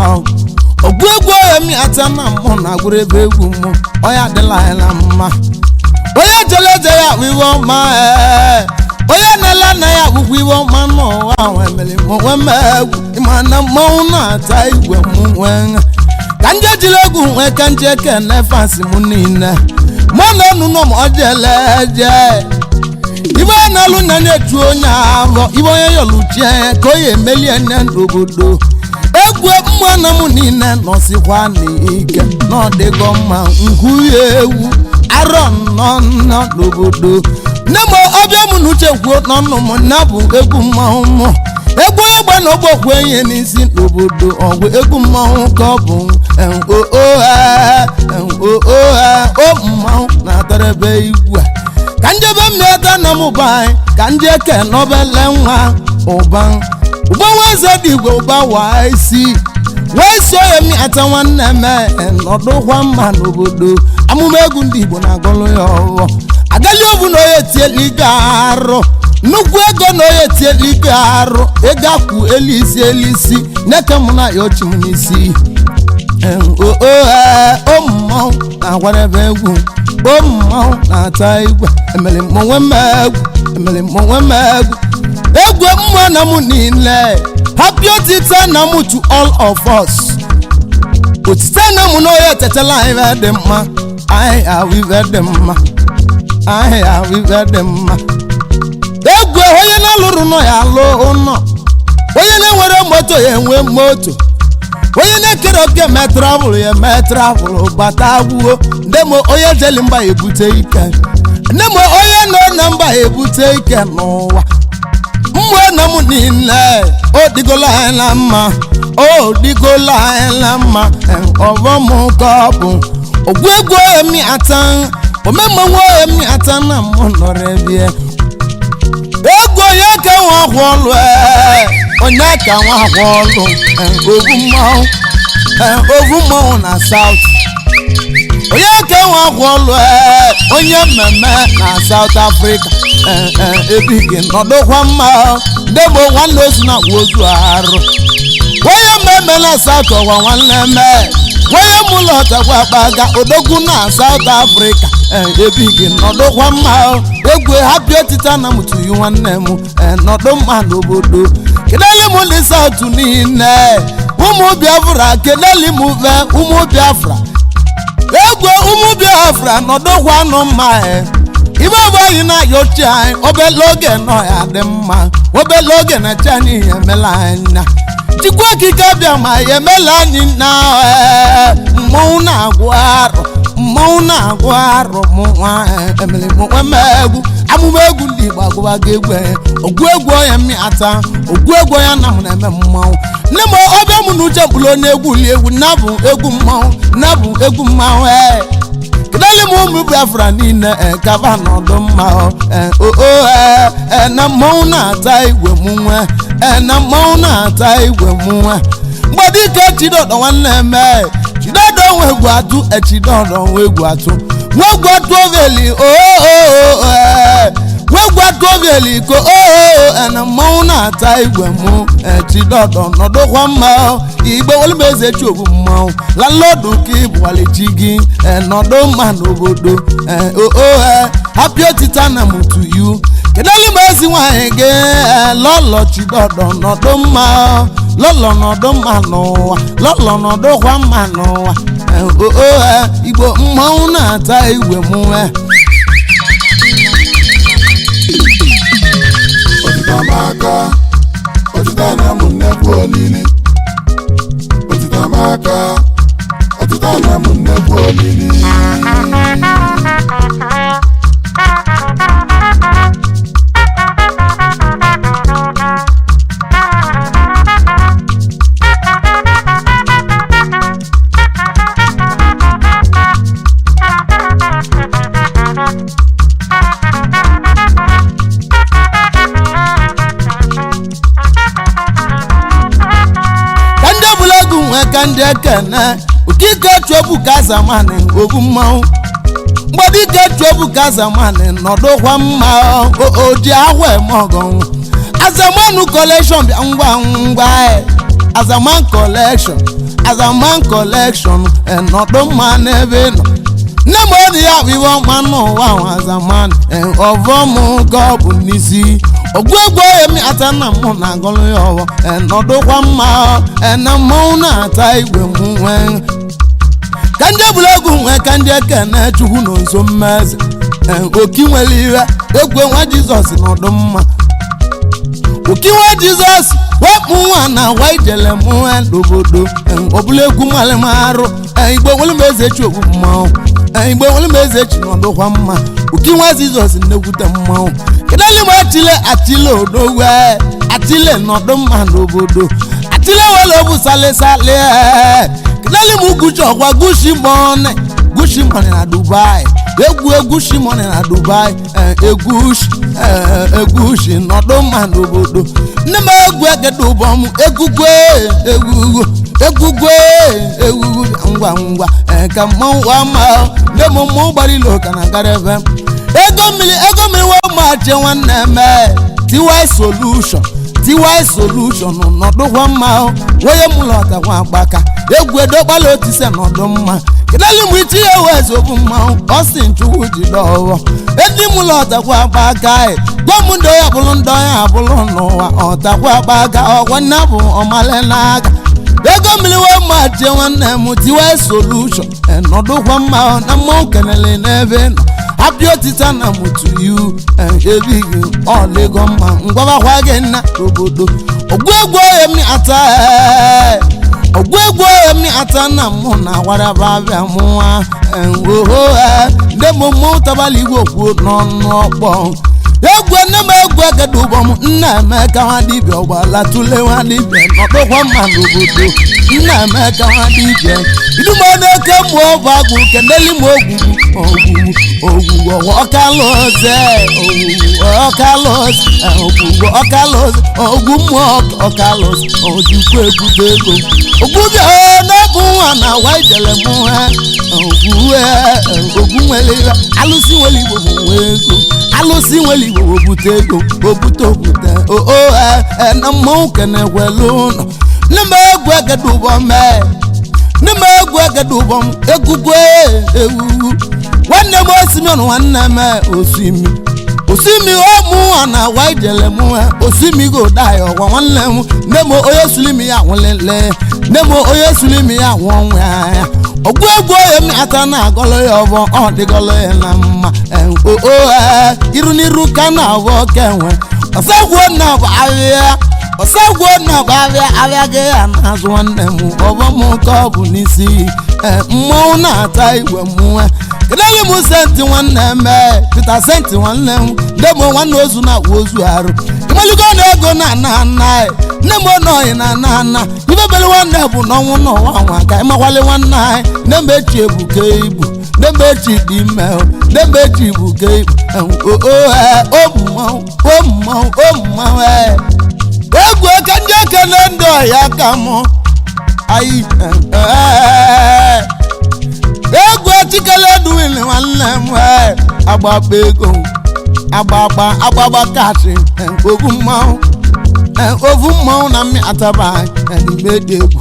Ọgụ egwu onye m ata na mmụ na agwụrụ ebe egwu mụ onye adịla anyị na mma. Onye jele je ya bụ iwe ọma, ee, onye na-ele nna ya bụkwa iwe ọma n'ụwa ahụ. Emere m onwe m egwu, ịma na mmanwụ na-ata igwe m nwee ka nje jiri egwu nwee ka nje kene fansi m niile mụ na ọnụnọ ma ọ jele je ibe na-alụ na na-etu onye ahụ ibe onye yọluchie ka o ya emeli nne n'obodo egwu. Mmụọ na m niile nọsikwa n'ike na ọdịgo mma nkwuye ewu arọ nnọ nnọ n'obodo. Nne m, ọbịa m na uche kwuo n'ọnụ m na bụ egwu mmanwụ mụ egwu egbe na ogbokwu enye n'isi n'obodo ọgwụ egwu mmanwụ ka ọ bụ o mmanwụ na-atarebe igwe ka njebe mmeta na m bụ anyị ka ndị eke nọbele nwa ụba ụba nwa eze dị igwe ụba waa isi wee si onye mmịata nwanne m nọdụkwa mma n'obodo. Amụma egwu ndị Igbo na-agọlụ ya ọghọ agali obu na onye tieligo arụ nnukwu ego na onye tieligo arụ ego akwụ elisi elisi nyeke mụ na ya ochi m n'isi o mmọnwụ na-agwarebe egwu o mmọnwụ na-ata igwe. Emere m onwe m egwu, emere m onwe m egwu egwu mmụọ na mụ niile. Happy otite na mụ to all of us. Otite na mụ na onye tetela anyị ife dị mma, anyị ahụ ife dị mma, anyị ahụ ife dị mma. Egwu onye na-alụrụ nọ ya alụ ụnọ, onye na-enwere moto ya enwe moto, onye na-ekere oke mee travel ya mee travel bata gwuo. Nne m, onye jeli mba ya ebute ike. Nne m, onye nọ na mba ya ebute ike n'ụwa. Mmụọ na m niile, o dịgola anyị na mma, o dịgola anyị na mma. Ọghọm ka ọ bụ ogwu egwu emi ata omemmanwụ emi ata na mụ nọrọ ebie egwu. Onye ka nwa akwụ ọlụ, onye ka nwa akwụ ọlụ ogwu mmanwụ, ogwu mmanwụ na South. Onye ka nwa akwụ ọlụ, onye mmemme na South Africa, ebighi nọdụkwa mma debo nwanne ozu na agwa ozu arụ. Onye mmemme na South ọgwa nwanne mee onye mụlọ takwa akpaga odogwu na South Africa, ebighi nọdụkwa mma. Egwu happy otita na mụtụyi nwanne m nọdụ mma n'obodo. Kedele m ndị South niile, ụmụ Biafra, kedele m ve ụmụ Biafra. Egwu ụmụ Biafra nọdụkwa nụ mma. Ibe bụ anyị na-ayọ ochie anyị obele oge nọ ya dị mma, obele oge na chi anyị emela anya. Chukwu Okike bịa ma ya emela anyị na mmọnwụ na-agwụ arụ, mmọnwụ na-agwụ arụ. Mụ nwa emere m onwe m egwu amụma egwu ndị Igbo agụbago egwu ogwu egwu onye mmịata ogwu egwu onye na m na-eme mmanwụ. Nne m, ọbịa m na uche bụrụ onye egwu li egwu na bụ egwu mmanwụ na bụ egwu mmanwụ. Ee, Kedali m ụmụ Biafra niile kaba nọdụ mma o na mmanwụ na-ata igwe m nwe na mmanwụ na-ata igwe m nwe mgbadike Chidodo nwanne me Chidodo nwe egwu atụ Chidodo nwe egwu atụ nwe egwu atụ oveli nwe egwu atụ oveli ko na mmanwụ na-ata igwe m Chidodo nọdụkwa mma igbe olumeze chi obu mmanwụ lalọdụ ka ịbụwalichi gị nọdụ mma n'obodo happy otita na m to you. Kedali m ezi nwaanyị gị lọlọ Chidodo nọdụ mma lọlọ nọdụ mma n'ụwa lọlọ nọdụkwa mma n'ụwa igbo mmanwụ na-ata igwe m Otitamaka, otita na m nnekwu olili. Otitamaka, otita na m nnekwu olili. Ka ndị ekene okike chụobu ka zamani obu mmanwụ mgbadike chụobu ka zamani nọdụkwa mma oji ahụ eme ọgọ Azaman collection bịa ngwa ngwa Azaman collection Azaman collection nọdụ mma n'ebe nọ nne m ọ dị ya bụ iwe ọma n'ụwa ahụ Azaman ọvọm ka ọ bụ n'isi ọgụ egwu emi ata na mụ na agọlụ ya ọghọ nọdụkwa mma na mmanwụ na-ata igwe m nwee ka ndị egwuregwu nwee ka ndị ekene chukwu na nso mmeze oki nwere iwe egwu nwa Jizọs nọdụ mma oki nwa Jizọs wepụ nwa na agwa ijele m n'obodo ọbụla egwu malịmarụ igbo nwere m eze chi ogbu mmanwụ igbo nwere m eze chi nọdụkwa mma oki nwa Jizọs nnekwute mmanwụ kedali m atile atile odogwu atile nọdụ mma n'obodo atile wele obu salisali kedali m guchi ọkwa gushi mọni gushi mọni na Dubai egwu egushi mọni na Dubai egushi egushi nọdụ mma n'obodo nne m egwu egede ụbọ m egwugwe egwugwu egwugwe egwugwu ngwa ngwa ka mmanwụ ama nne m mmụọ gbara ilo ka na gara ebe ego mmiri wee machi nwanne m TY solution TY solution nọdụkwa mma onye m lọtakwa agbaka egwu edokpala otise nọdụ mma kedali m ichi ya wee zogbu mmanwụ Austin Chukwu jide ọghọ edi m lọtakwa agbaka gwa m ndị ya bụrụ ndị ya abụrụ n'ụwa ọtakwa agbaka ọgwa nna bụ ọmale n'aka ego mmiri wee machi nwanne m TY solution nọdụkwa mma na mmanwụ kenele n'ebe nọ happy otita na m to you ebighi ọlịgo mma ngwabakwa gị nna obodo ọgụ egwu emi ata ọgụ egwu emi ata na mụ na agwaraba abịa mụnwa oho ndị m mụ tabala igwe kwuo n'ọnụ ọkpọ egwu nne m egwu egede ụbọ m nna Emeka nwa dibịa ọgbala tụle nwa dibịa nọdụkwa mma n'obodo nna Emeka nwa dibịa idumo na-eke mmụọ bụ agwụ kendeli m ogwugwu ogwugwu ogwugwu ọkalụze ogwugwu ọkalụze ogwugwu ọkalụze ogwu mmụọ ọkalụze ojikwu ebute ego ogwubịa n'ọbụ nwa na agwa ijele mụ ha ogwu ogwu nwere alụsị nwere igbo bụ nwa ego alụsị nwere igbo obute ego obute obute oo na mmanwụ kenekwelu ụlọ nne m egwu egede ụbọ mee nne m egwu egede ụbọ m egwugwe ewuwu nwanne m osimi nwanne m osimi osimi ọmụ na agwa ijele mụ osimi goda ya ọgwa nwanne m nne m onye sulimi ya nwụlele nne m onye sulimi ya nwụọ nwe ya ọgwụ egwu onye m ata na-agọlụ ya ọbọ ọ dịgọlụ ya na mma oo iru n'iru ka na-abụ kenwe ọsagwuo na bụ ahịa ọsagwuo na bụ ahịa ahịa gị ya na-azụ nwanne m ọbọ m ka ọ bụ n'isi mmọnwụ na-ata igwe mmụọ kedụ m senti nwanne m Peter senti nwanne m nne m nwanne ozu na-agwa ozu arụ ịmalụgo na ego na ana ana nne m ọnọghị na ana ana ibebele nwanne bụ n'ọnwụ n'ụwa nwa ka ịmakwali nwanne anyị nne m echi ebuka ibu. Debechi dị ime Debechi bụ ke o mmanwụ egwu eke ndị ekele ndị ọhịa ka mụ ayi egwu echikele duwin nwanne m agbagba ego agbagba agbagba kachi ovu mmanwụ ovu mmanwụ na mmị ataba n'ime dị egwu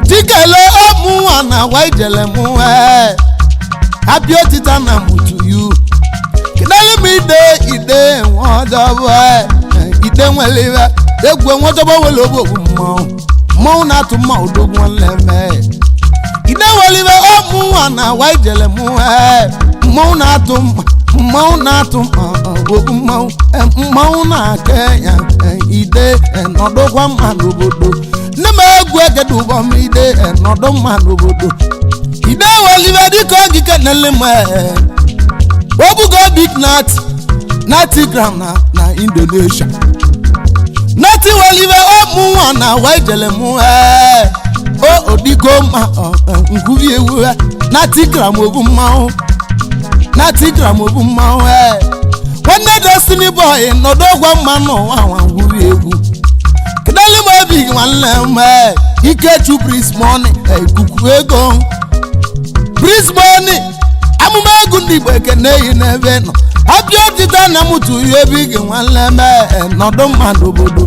chikele ọmụnwa na agwa ijele mụ happy otita na mụ to you kedere m ide ide nwe ide nwere iwe egwu enwejọbọ nwere ogbu mmanwụ mmanwụ na-atụ mma odogwu nwanne m ide nwere iwe ọmụnwa na agwa ijele mụ mmanwụ na-atụ mma mmanwụ na-atụ mma ogbu mmanwụ mmanwụ na-aka ya ide nọdụkwa mma n'obodo nne m egwu egede ụbọ m ide nọdụ mma n'obodo ide welibe dịka ogige nele m obugo big nat 90 gram na Indonesia nati welibe ọmụnwa na awa ijele mụ o odigo ma nkwubi ewu 90 gram obu mmanwụ 90 gram obu mmanwụ nwanne Destiny boy nọdụ ọgwa mma n'ụwa nwa ngwuri egwu kedali m obi nwanne m Ikechu Prince Money ikuku ego Prince Money amụma egwu ndị Igbo ekene yi n'ebe nọ abịa otita na mụtụ ihe obi gị nwanne m nọdụ mma n'obodo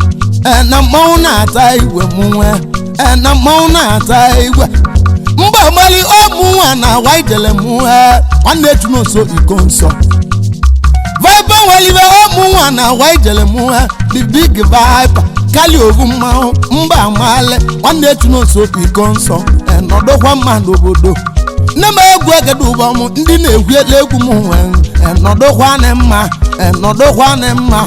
na mmanwụ na-ata igwe m nwee na mmanwụ na-ata igwe mba mali ọmụnwa na awa ijele m nwanne echu iko nsọ viper nwelibe ọmụnwa na awa ijele m the big viper kali ovu mmanwụ mba male nwanne echu iko nsọ nọdụkwa mma n'obodo nne m egwu egede ụbọ m ndị na-egwu ele egwu m nwee nọdụkwa mma nọdụkwa mma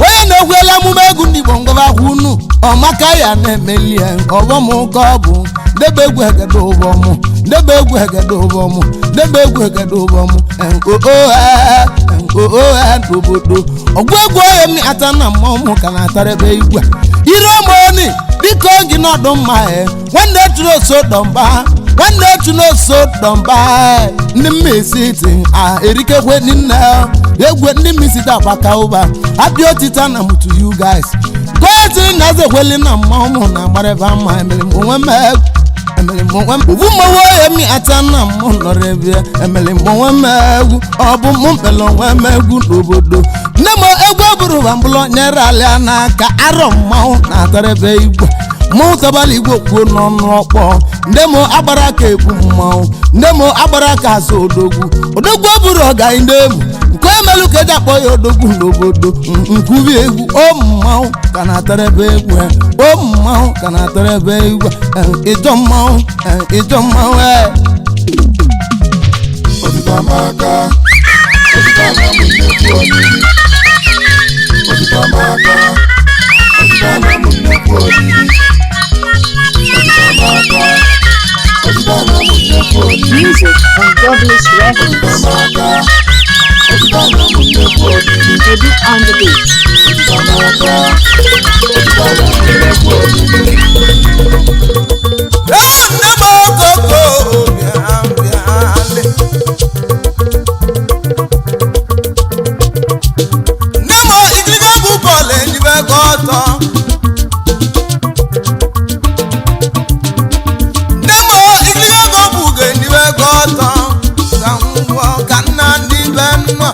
onye na-egwuela amụma egwu ndị Igbo ngọba unu ọmaka ya na-emeli ya ọghọm ka ọ bụ debe egwu egede ụbọ m debe egwu egede ụbọ m debe egwu egede ụbọ m oo n'obodo ọgụ egwu onye m ata na mmọnwụ ka na-atarebe igwe ire omoni dịka oge nọdụ mma nwanne echuru dọmba nwanne echu n'oso dọmba ndị mmisiti a erikekwe nne egwe ndị mmisiti agbaka ụba abịa otita na mutu you guys goetiri na ezekweli na mmanwụ na agbarịba mma emere m onwe m egwu emere m onwe m ovu mmanwụ ohe mi ata na mụ nọrọ ebe emere m onwe m egwu ọ bụ mụ mkpere onwe m egwu n'obodo nne m egwu bụrụ bambụlọ nyere alịa n'aka arọ mmanwụ na-atarebe igwe mmanwụ tabala igwe kwuo n'ọnụ ọkpọ nne m agbara aka egbu mmanwụ nne m agbara aka azụ odogwu odogwu bụrụ ọga ndị emu nke emelu ka eji akpọ ya odogwu n'obodo nkwubi egwu o mmanwụ ka na-atarebe egwu o mmanwụ ka na-atarebe egwu ịjọ mmanwụ ịjọ mmanwụ Otita maka, otita na mụ nnekwu olili. Otita maka, otita na mụ nnekwu olili. Otita maka, otita na mụ nnekwu olili. Music on Godless Otita Records. maka, otita na mụ nnekwu olili. Edu on the beat. Otita maka, otita na mụ nnekwu olili. Ee, nne m okoko bịa bịa le. Nne m igiliga bụ bọọlụ enyibe gị ọtọ. Nne m igiliga gị bụ ugo enyibe gị ọtọ. Ka ngwọ ka nna ndị be nnọ.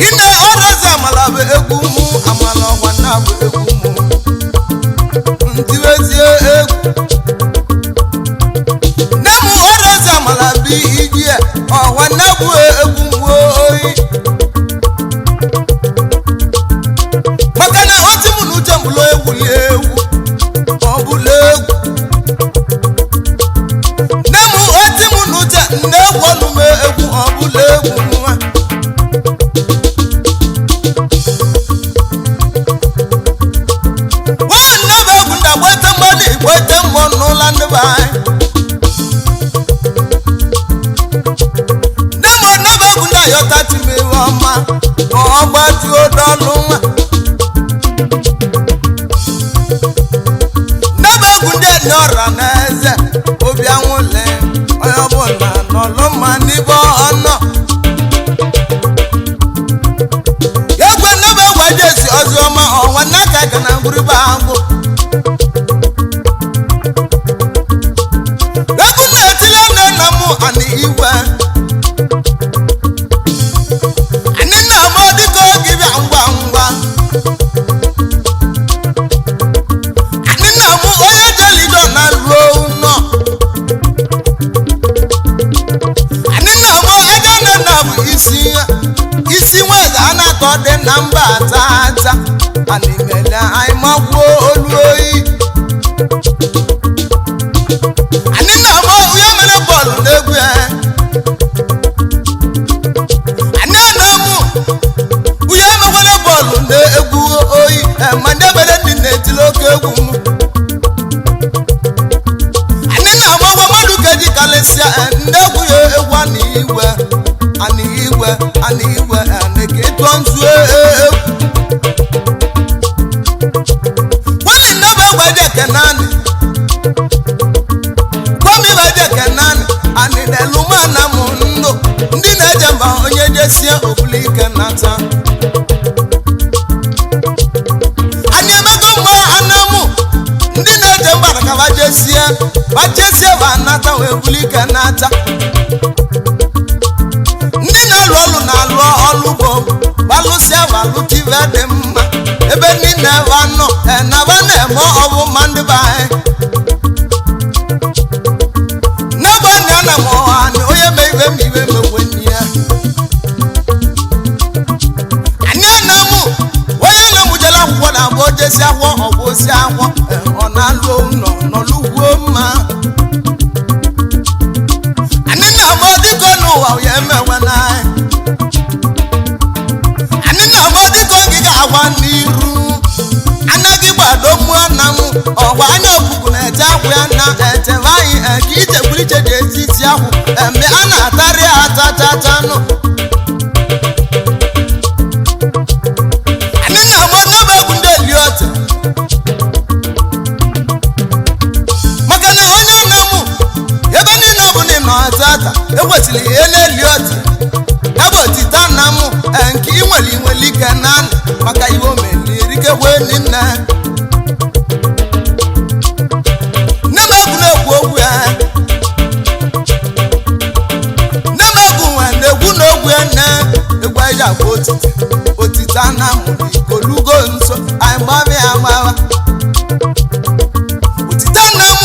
Ine ọrụzi amala bụ egwu mụ amala ọgwa nna bụ egwu mụ ntiwezie egwu nne m ọrụzi amala bụ iji ọgwa nna bụ egwu mụ oyi maka na otu mụ na uche mbụlụ egwuli egwu ọ bụla egwu nne m oti mụ na uche nne egwu ọnụ m egwu ọ bụla egwu nwa nwanne bụ egwu ndị agbete mmadụ igbete mmụọ n'ụlọ ndị be anyị nne m nne bụ egwu ndị ayọta timewe ọma ka ọ gbajuo dọlụ nwa nne bụ egwu ndị na-enye ọra na eze obi anwụle onye ọbụla nọlụ mma n'ibe ọnọ egwe nnebe egwe jesi oziọma ọnwa n'aka ka na ngwuribe agwụ egwu na-etile nne nna m anị igwe anyị na-agba dịka oge bịa ngwa ngwa anyị na-amụ onye jelido na ruo ụlọ anyị na-amụ ego nne nna bụ isi isi nweze a na-atọ dị na mba tata anyị mele anyị makwuo olu oyi anyị na-agba onye mere bọọlụ n'egwu ya anyị na-amụ onye mekwere bọọlụ n'egwu oyi ma ndị mere ndị na-etili oke egwu m anyị na-agba gwa mmadụ ka eji karịsịa ndị egwu ya egwu ana igwe ana igwe ana igwe ana ka ịtụọ nzu egwu nwanne nnebe egwu eji ekene anị gwam ibe eji ekene anị anị na-elumana m ndụ ndị na-eje mba onye jesie obulu ike nata anyị emego mgbe anamụ ndị na-eje mba ka ba jesie ba jesie ba nata wee bulu ike nata ndị na-alụ ọlụ na-alụ ọlụ ugbo balụsịa balụta ibe dị mma ebe niile ba nọ enaba na-eme ọbụma ndị be anyị n'ebe nna na m ọha na onye mee ibe ma ibe mekwe nne ya anyị na mụ onye na-emujela akwụkwọ na abụ jesi akwụkwọ ọbụ osi akwụkwọ ọ na-alụ ụlọ nọlụgwuo mma anyị na-agba dịka n'ụwa ya emewe n'anyị anyị na-agba dịka ogige agwa n'iru anaghị gbado mmụọ na m ọgwa anya ọkụkụ na-eche akwụ ya na echebe anyị ka ije kwuliche ji esi isi akwụ eme a na-atarị atachachanụ anyị na-agba n'ebe egwu ndị eliọta maka na onye na-amụ ebe niile ọ bụla ị nọ tata ekwesịrị ihe na-eli ọtị ya bụ otite na mụ nke inwere inwere ike na anị maka iwe omelirikekwe nne nne m egwu na-ekwu okwu ya nne m egwu nwe na-egwu na ogwu ya nne egwu anyị ji agba otite otite ana mụ na ikolugo nso anyị gbaba ya agbaba otite nna m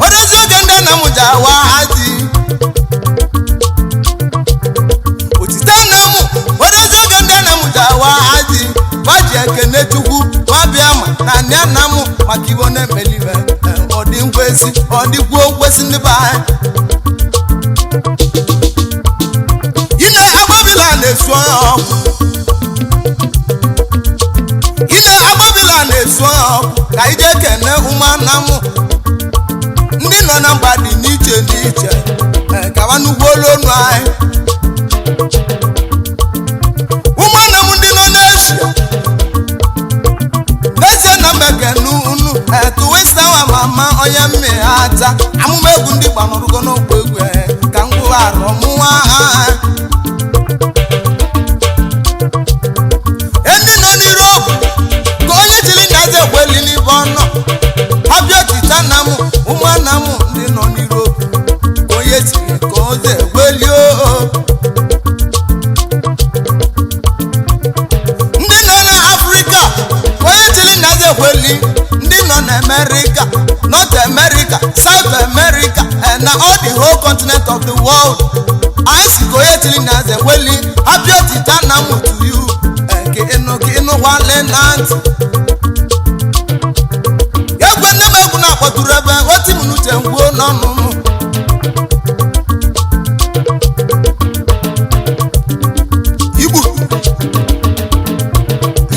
odozi oge ndị nna m ji awa adị otite nna m odozi oge ndị nna m ji awa adị gbaji ekene chukwu nwabịa ma na nne nna m maka iwe na-emeliwe ọ dị nkwesị ọ dịkwuo nkwesị ndị be anyị ine agbabila na-esu ọkụ ine agbabila na-esu ọkụ ka ije kene ụmụnna m ndị nọ na mba dị n'iche n'iche gawa n'ugbo olu onu anyị ụmụnne m ndị nọ n'eshia n'ezie na mbekene unu etuwisawa mama onye mmiri ata amụma egwu ndị gbanụrụgo n'okwu egwu ka ngwụwa arụ mụnwa ha ndị nọ n'iropu ka onye chiri nyazi ekweli n'ibe ọnọ abịa otita nna m ụmụnna m ndị nọ n'iropu ka onye chiri ka oze egweli ndị nọ n'afrịka ka onye chiri nyazi ekweli ndị nọ na amerịka north america south america and na all the whole continent of the world anyị si ka onye chiri nyazi ekweli abịa otita nna m to you ka ịnụ ka ịnụ wale na ntị egwe nne m egwu na-akpọtụrụ ebe oti m n'uche ngwuo n'ọnụ m igbu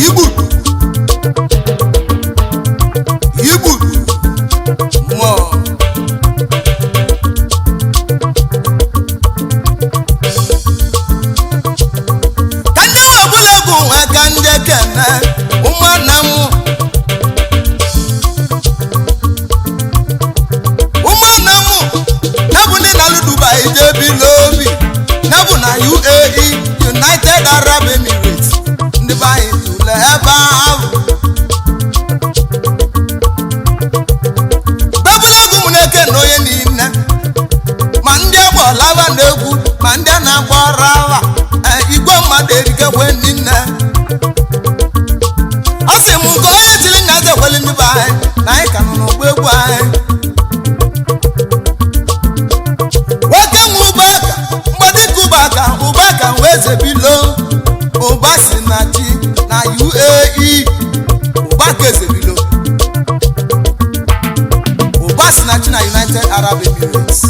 igbu igbu mmụọ ka ndị nwe ọbụla egwu nwe ka ndị ekene ụmụnna m ike wee nne a sị m nke onye tiri nna eze kweli ndị be anyị na anyị ka nọ n'ọgbọ egwu anyị. Nwoke nwe ụbaka mgbadika ụbaka ụbaka wee zebilo ụba si na chi na UAE ụbaka ezebilo ụba si na chi na United Arab Emirates,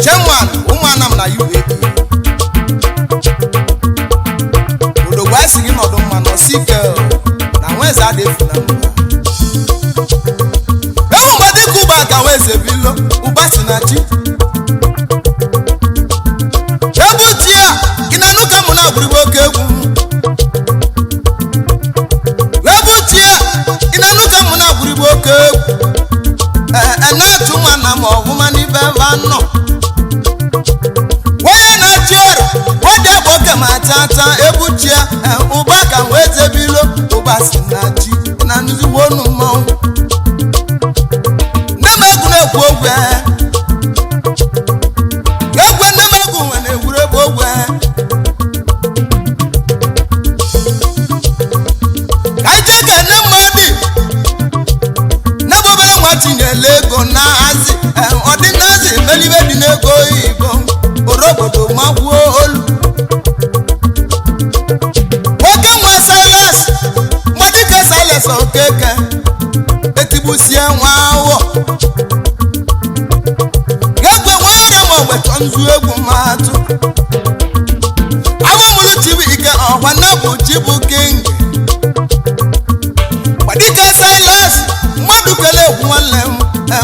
chairman ụmụanam na UAE. Odogwu anyị si gị nọdụ mma nọsi ike na nweze adị efu na mba. Ewu mgbadika ụbaka wee zebilo ụba si na chi egwu tie gị na nụka mụ na-agwụrịgba oke egwu. Egwu tie gị na nụka mụ na-agwụrịgba oke egwu. Ee, na-achụ nwa na ma ọbụma n'ibe ebe nọ onye na-achị ọrịa wede bụ oke ma tata egwu tie ụba ka wee zebilo ụba si na chi na nzigbo onu mmanwụ. Nne m egwu na-ekwu ogwe egwu, nne m egwu nwere egwuregwu ogwe ka anyị jee ka nne mmadụ nne m obere nwa tinyere ego na-azị ọdịnazi melibe dị n'ego oyibo orobodo magbuo olu. Nwoke nwe Silas mgbadike Silas Okeke etigbusie nwa awọ egwe nwere ma ogbechọ nzu egwu matụ awamụrụ Chibuike ọkwa nne bụ Chibu King. Gbadike Silas mmadụ kele egwu nwanne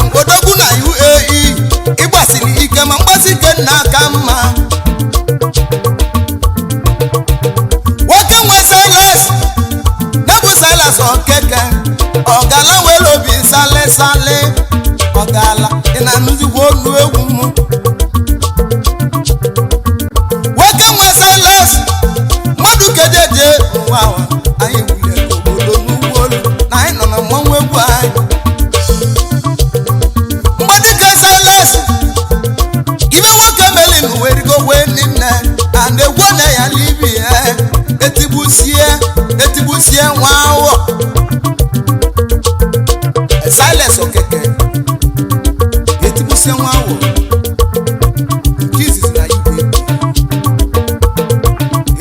m odogwu na UAE ịgbasiri ike ma mgbasi ike nna aka mma. Nwoke nwe Silas nebụ Silas Okeke ọgala nwere obi sale sale ọgala ị na-anụzikwa olu egwu m. Nwoke nwe Silas mmadụ kejeje ụwa anyị bulie obodo n'ugbo olu na anyị nọ na mmanwụ egwu anyị. Mgbadike Silas ibe nwoke melin werigo wee nne and egwu na ya libi etigbusie etigbusie nwa awọ. Silas Okeke etigbusie nwa awọ nke izizi na igwe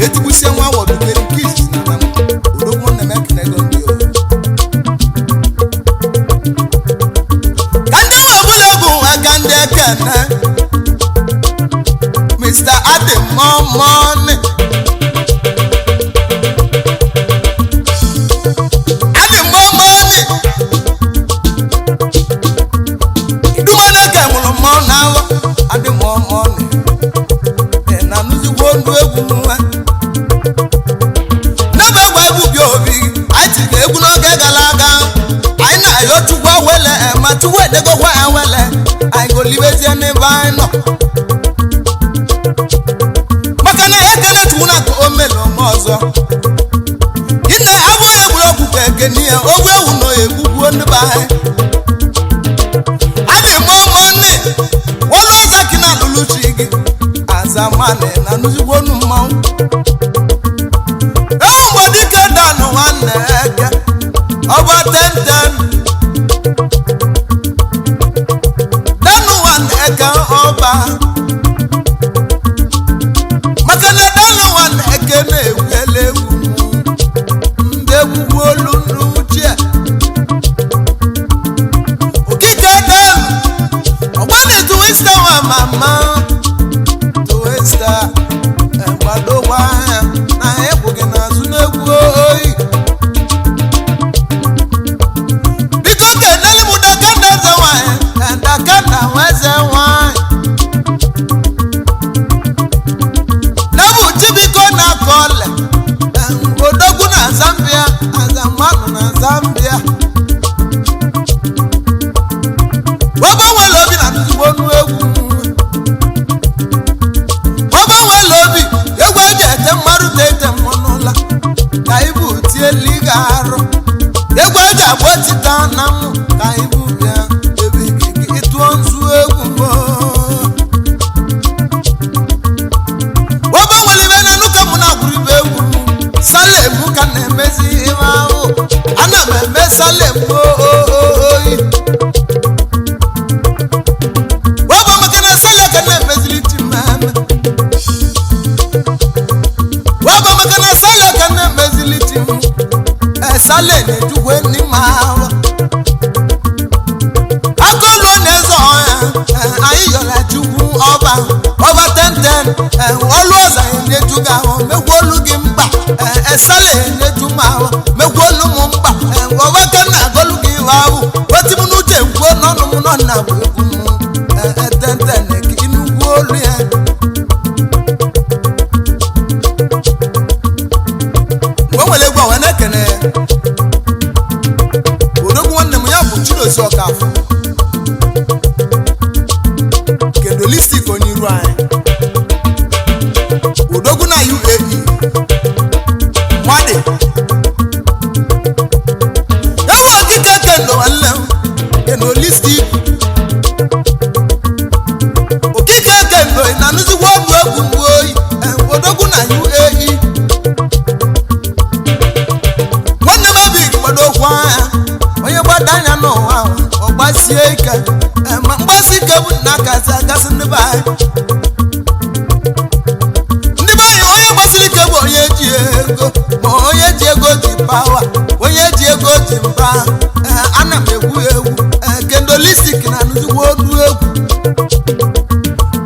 etigbusie nwa awọ dubere nke izizi na nam odogwu nnemekinego ndị o ka ndị nwe ọbụla egwu aka ndị ekene Mr. Adam Money Adam Money idumaneke mụrụ mmụọ na alọ Adam Money na anụzigbo ndụ egwu nwa n'ebe egwu egwu bi obi anyị tiri egwu n'oge gara aga anyị na-ayọ Chukwu awele ma Chukwu edegokwa awele anyị golibezie n'ebe anyị nọ maka na ekene Chukwu na ka o mere ome ọzọ ine abụghị egwuregwu ka ekene ya ogwu ewu na egbugbuo ndị be anyị. Adị m ọmọnị wọlụ ọza gị na alụlụ chi gị azamanị na nụzigbo onu mmanwụ. Ewu mgbe dike danụ nwanne eke ọba tenten danụ nwanne eke ọba maka na danụ nwanne eke na-egwu ele egwu ndị egwugwu olu n'uche okike danụ ọgbani tuwista nwa mama tuwista gbadokwa anya na egwu gị n'azụ n'egwu oyi. Biko kenele m dakanda eze nwanyị dakanda eze nwanyị n'ebu Chibiko na akọle odogwu na Zambia azamanụ na Zambia gbogbo nwere obi na nzugbo nu egwu. Esale na-ejukwe n'ime ahụ akọlu na-eze ọha anyị yọrọ chukwu ọba ọba tenten ọlụ ọza na-eju gị ahụ mekwa olu gị mkpa esale na-eju m ahụ mekwa olu m mkpa ọba ka na agọlụ gị iwe ahụ wetị m n'uche nkwuo n'ọnụ m nọ na bụ egwu m tenten ka inugwu olu ya mgbe nwere egwu a wee na-ekene odogwu nwanne m ya bụ Chidozie Ọkafọ kedolistik onye iru anyị odogwu na UAE mmadụ ewu okike kendo nwanne m kedolistik okike kendo ị na-anụzikwa ọgwụ egwu mgbe oyi odogwu na UAE nwanne m ebi gbado okwu anya onye gbado anya n'ụwa ahụ ọ gbasie ike ma mgbasi ike bụ na akasị agasị ndị be anyị ndị be anyị onye gbasiri ike bụ onye ji ego ma onye ji ego ji pawa onye ji ego ji mba. Ana m egwu egwu kendolistik na anụzigbo olu egwu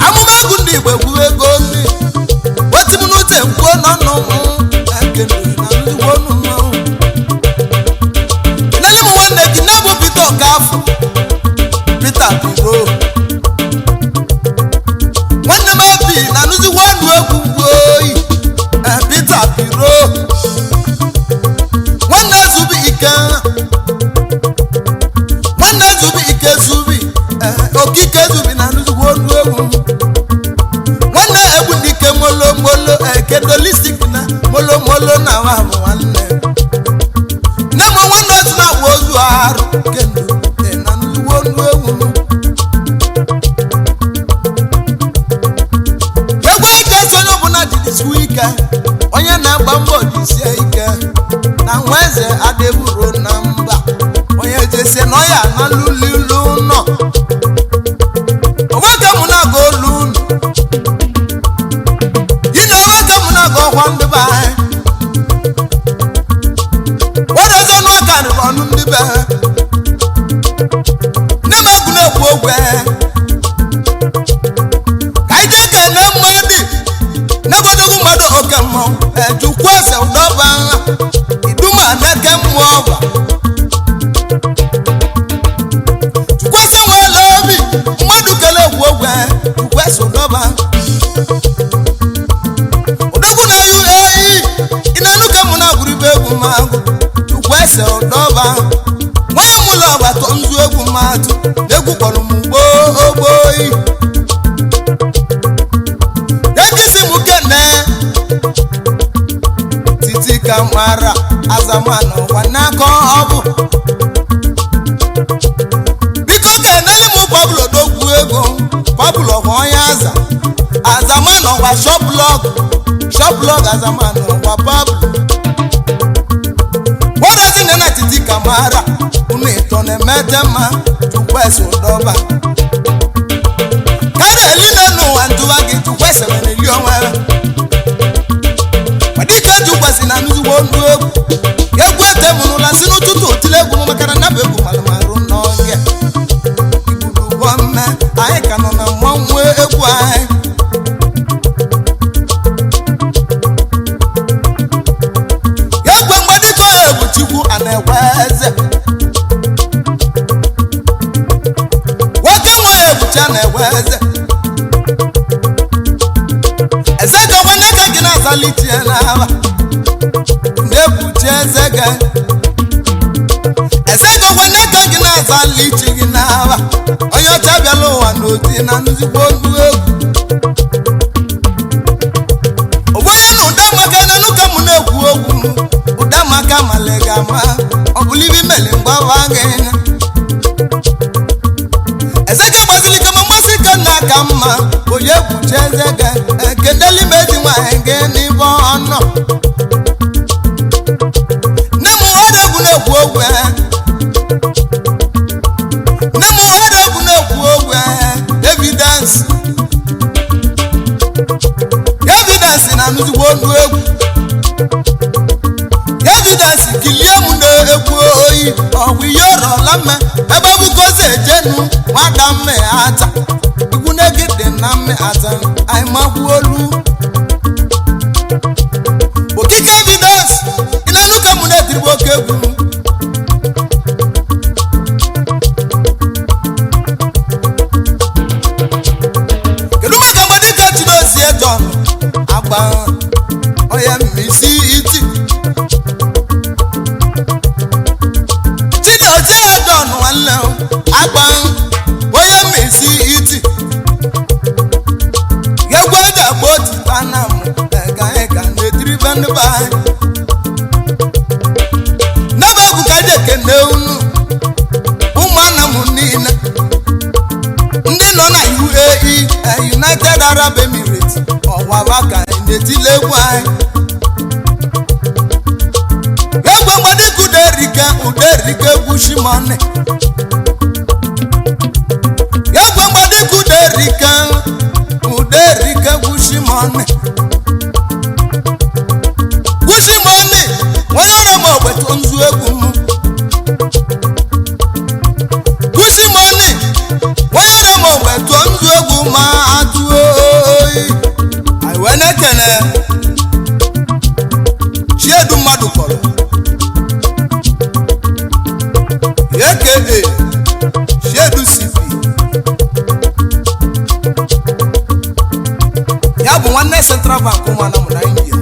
amụma egwu ndị Igbo egwu ego ndị wetị m n'uche nkwuo n'ọnụ m kendo na anụzigbo olu mmanwụ. Nele m nwanne gị na-abụ Peter Ọkafọ Peter Biro nwanne m ebi na anụzigbo ọnụ egwu oyi Peter Biro nwanne zubi ike nwanne zubi ike zubi okike zubi na anụzigbo ọnụ egwu nwanne egwu n'ike molo molo kedolistik na molo molo na nwa bụ nwanne nne m nwanne otu na-agba ozu arụ kendo na nnukwu ọnụ egwu egwu ike si onye ọbụla jidisiwe ike onye na-agba mbọ jisie ike na nwa eze adịburo na mba onye jesie na ọya na lulilu nọ onweke m na-aga olu unu yi na onweke m na-aga ọkwa ndị be anyị wedozi ọnụ aka rịrị ọnụ ndị be nne m egwu na-ekwu ogwe ka anyị jee kene mmadụ n'ebodogwu mmadụ oke mmọnwụ ejukwu ese ụdọba nha iduma n'eke mmụọ ọba chukwu ese nwere obi mmadụ kele ekwu ogwe chukwu ese ụdọba odogwu na UAE ị na-anụ ka mụ na-agwụrụ ibe egwu magụ chukwu ese ụdọba nwa mụlọ ọgbatọ nzu egwu matụ egwu kpọrọ m gboo ogboyi egisi m kene titi ka mara azamanụ ụwa n'aka ọ bụ biko kenele m Pablo dogwu ego Pablo bụ onye aza azamanụ ọgwa shọplọg shọplọg azamanụ ọgwa Pablo wọ́dọ̀sí nínú títí kàmára unu ìtọ́ ní mẹ́tẹ́mà tukwu ẹ̀sùn dọ́gba. kárí èlí nínú wa ntúwa kì í tukwu ẹsẹ̀ wẹ̀ nílí ọ̀wọ́ ẹ̀rẹ́. wàdíkẹ́ tukwu ẹ̀sìn náà nùsùwò nù egwu. egwu ètè múnú la sínú tútù tílé egwu mú makana nàbẹ̀ egwu màlúmàrú n'ọ̀gẹ̀. ìgbùdù wọ́n mẹ́ anyị ka nọ na mmanwụ egwu anyị. Egwe mgbadiko egwu chukwu a na-ekwe eze nwoke nwe egwu chi a na-ekwe eze eze ka nwanne ka gị na-azali chi ya n'aba na-ekpuchi eze gị eze ka nwanne ka gị na-azali chi gị n'aba onye ọcha bịala ụwa n'oti na nzikwa olu egwu onye na ụda maka n'elu ka mụ na-ekwu okwu ụda maka male ga-ama ọ bụla ibe imeli mgbawa gị eze gị gbaziri ka ma mmasị ka nna ka mma onye kpuchi eze gị ekedeli m ezi nwaanyị gị n'ibe ọnọ nne m ọrụ egwu na-ekwu okwu nne m ọrụ egwu na-ekwu okwu evidence evidence na nnukwu olu egwu evidence kilie m na na-ekwu oyi ọwụ ihe ọrọla mme ebe ọ bụ ka ozi ejenu nwada mme ata ikwu negide na mme ata anyị makwu olu okike evidence ịnanụ ka mụ na-etiribe oke egwu. Kedu maka mgbe dịka Chidozie John agba onye mmisi iti Chidozie John nwanne m agba onye mmisi iti egwu eji agba otita na m ka anyị ka na-etiribe ndị be anyị n'ebe egwu ka eji ekene unu ụmụnna m niile ndị nọ na UAE, United Arab Emirates ọwara ka anyị na-etile egwu anyị egwu mgbadịka uderike uderike egwu shimoni egwu mgbadịka uderike uderike egwu shimoni gwushimoni onye ọrụ m ogbetu nzu egwu m gwushimoni onye ọrụ m ogbetu nzu egwu ma atụ oyi. Anyị wee na-ekele Chiedu mmadụ kọrọ aka Chiedu CP ya bụ nwanne Central Bank ụmụanamụ na India.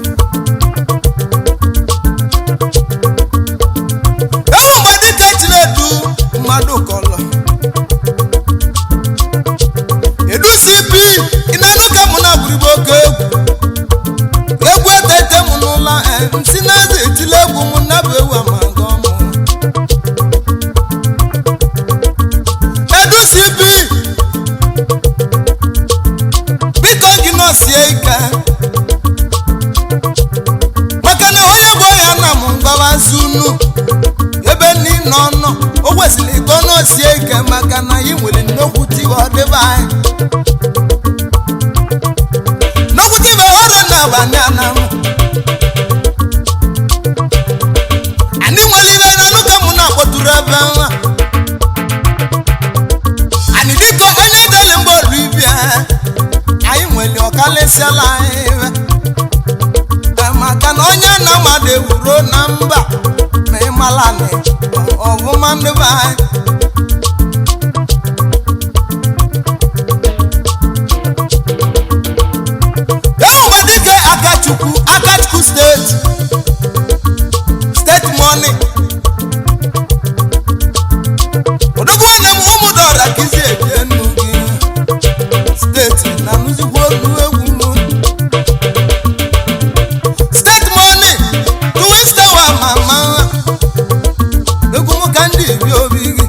Ewu mgbe dịka Chinedu mmadụ kọrọ Edu CP ị na-anụ ka mụ na-agwụrịgba oke egwu egwu etete m n'ụlọ nsi na-eze etile egwu m nabụ ewu amaga ọmụ Edu CP biko gị nọsie ike maka na onye bụ ya na m mgbawazi unu ebe niile ọ nọ o kwesịrị ka ọ nọsie ike maka na anyị nwere nnukwu tiwe ọdịbe anyị nnukwu tiwe ọrụ na abalị anamụ anyị nwere ibe na nụka mụ na-akpọtụrụ ebe nwa anyị dịka onye deli mgbe olu ibia anyị nwere ọkalịsịala anyị ibe maka na onye na mmadụ ewuro na mba ma ịmala na ọbụma ndị be anyị. Ewu dike Akachukwu Akachukwu steeti steeti mọni odogwu nwanne m ụmụdọra kizi eje nnu gị steeti na nụzikwa olu egwu m steeti mọni tuwistawa mama egwu m ka ndị bi obi gị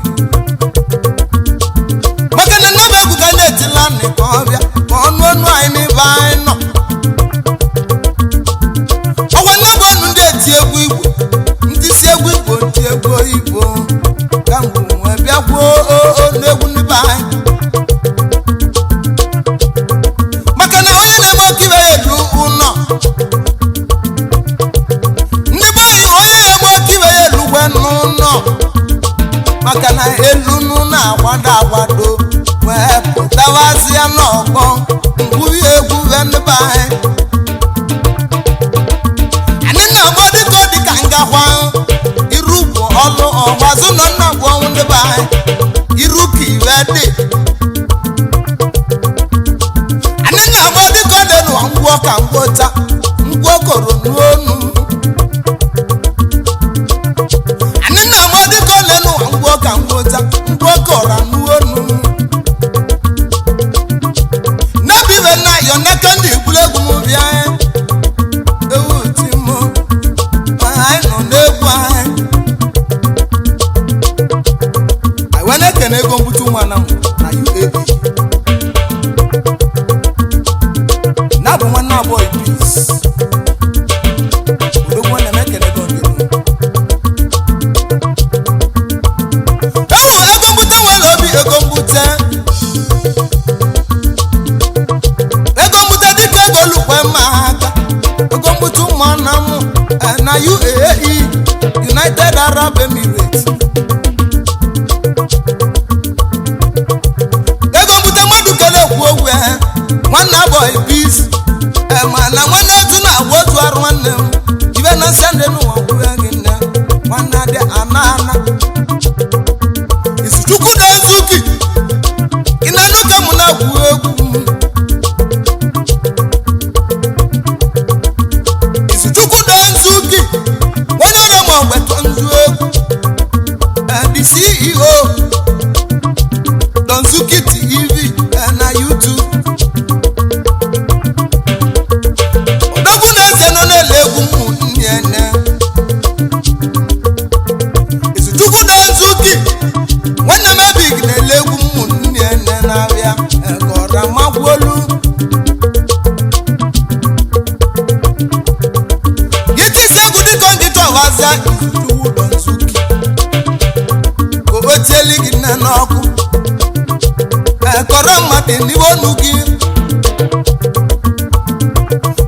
maka na nnaba egwu ka na-etila nị ka ọ bịa ka ọnụ ọnụ anyị n'ebe anyị nọ ọgwa nnaba ọnụ ndị eti egwu igbo ndị si egwu igbo ntị egwu oyibo ka mgbe nwee bịa kwuo n'egwu ndị be anyị maka na onye na-eme oke ibe ya elu ụnọ ndị be anyị onye na-eme oke ibe ya elugwe n'ụnọ maka na elu n'ụlọ agbado agbado wee pụtawazịa n'ọgbọ ngwubi egwu be ndị be anyị anyị na-agba dịka ọ dịka ngakwa iru bụ ọlụ ọgbazụ nọ nna bụ ọnwụ ndị be anyị iru ka iwe dị anyị na-agba dịka ọ dị n'ụwa ngwọ ka ngwọta ngwọ kọrọ n'onu anyị na-agba dịka ọ dị n'ụwa ngwọ ka ngwọta ngwọ kọrọ n'onu n'ebe ibe na ayọ n'aka ndị egwuregwu m bịa ewu ti mụ ma anyị nọ n'egwu anyị anyị wee na-ekene ego mgbute ụmụanamụ na Arab Emirates. Ego mbute mmadụ kele ekwu okwu ya nwanne abọghị peace, ma na nwanne etu na-agwa otu arụ nwanne m ibe na nsị ndị n'ụwa gwuru gị nne nwanne adị ana ana. Izuchukwu na-ezu gị ị na-anụ ka mụ na-agwụ egwu m. Izuchukwu na-ezu gị onye ọrịa ma ọgbetọ nzu egwu, the CEO Donzuki TV na YouTube. Odogwu na-eze nọ na-ele egwu m nne. Izuchukwu na-ezu gị nwanne m ebig na-ele egwu m nne na-abịa kọra makwuolu gịtịsi egwu dịka nkịta ọwazịa. Izuchukwu Donzuki ka o tieli gị nne n'ọkụ kọrọ mmadụ n'iwe onu gị.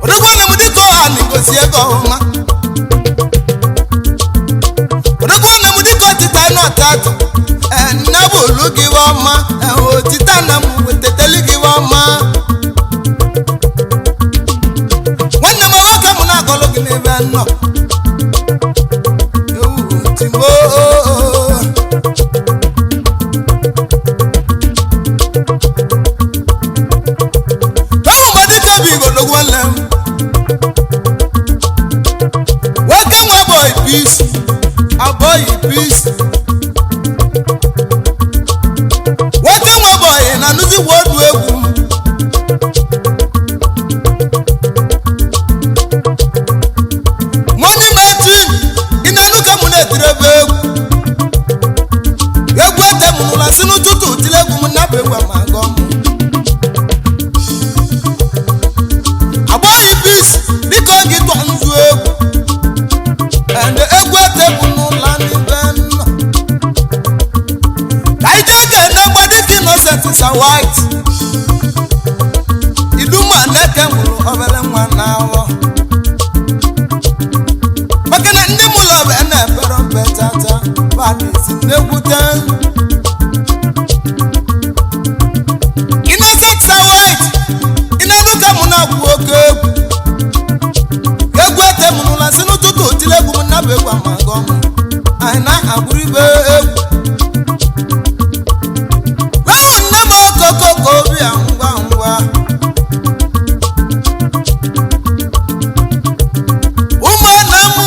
Odogwu nne m dịka ọha na-egosi ego ọhụma. Odogwu nne m dịka otita nọtatụ nne bụ olu gị ọma, otita na m weteteli gị ọma. Nwanne m nwoke m na-agọlụ gị n'ebe nọ ewu timo. Ewu mgbe dịka bụ igodogwu nwanne m nwoke nwe boy peace, aboy peace, nwoke nwe boy na nụzi wodu egwu m. Money metin ị na-anụ ka mụ na-etiri ebe egwu egwu ete m nụla si n'ụtụtụ tiri egwu m nabụ egwu ama gọ m agbọghị peace dịka oge tọ nzu egwu and egwu ete bụ n'ụlọ n'ebe nọ ka ije ga-ene gba dịka Innocent sa white iduma na-eke mụrụ obere nwa na-aghọ maka na ndị mụlọ bụ na-ebere mpe tata banisi na-ekwute. Innocent sa white ị na-anụ ka mụ na-agwụ oke egwu egwu ete m n'ụla si n'ụtụtụ tiri egwu m nabụ egwu amagọ m anyị na-agwụrụ ibe egwu ewu nne m okokoko bịa ngwa ngwa. Ụmụnne m,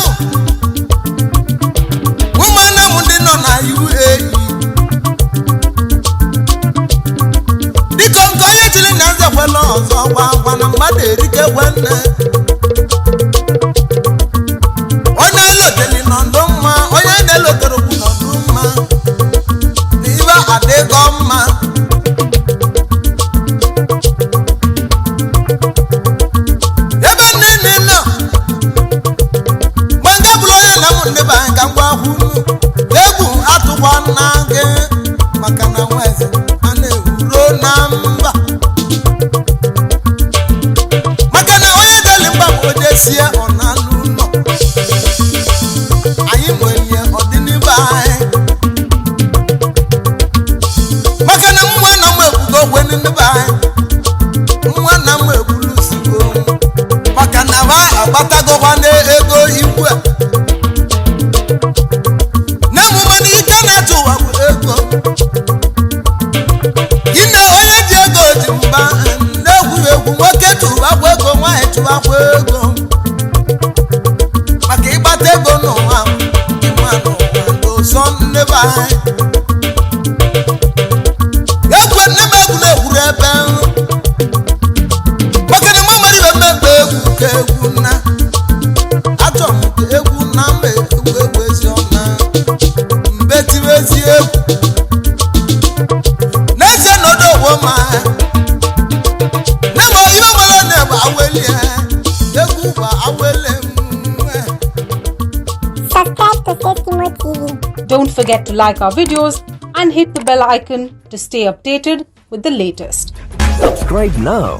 ụmụnne m ndị nọ na UAE dịka nke onye chiri na nzekwela ọzọ gwa gwa na mmadụ erike nwanne onye eloteli nọdụ mma, onye na-elotere okwu nọdụ mma na ibe adịgọ mma. Ebe nne nne nọ mgbe nga bụrụ onye na m ndị be anyị ka ngwa kwunu egwu atụkwa na gị maka na nweze a na-ewuro na mba maka na onye deli mba bụ ojesie ọ na-alụ nọ anyị nwelie ọdịnihu anyị maka na nwa na m ekwugo okwe ndị be anyị nwa na m ekwulusigo maka na ha agbatagokwa n'ego ikwu a nne m mana ike na-achụ ụwa bụ ego gị na onye ji ego ji mba na-egwu egwu nwoke tụwakwa ego nwaanyị tụwakwa ego maka ịgbata ego n'ụwa ịma n'ụwa n'ụzọ nnebe anyị egwu nne m egwu na-egwuru ebe maka na mama ibe mmekpa egwu ka egwu na achọ m ka egwu na mma egwu egwu ezi ọma mbe tiwe ezi egwu n'ezie n'ọdụ owo ma nne m ibe mara na bụ awele egwu bụ awele m. Subscribe to Safety Mode TV. Don't forget to like our videos and hit the bell icon to stay updated with the latest. Subscribe now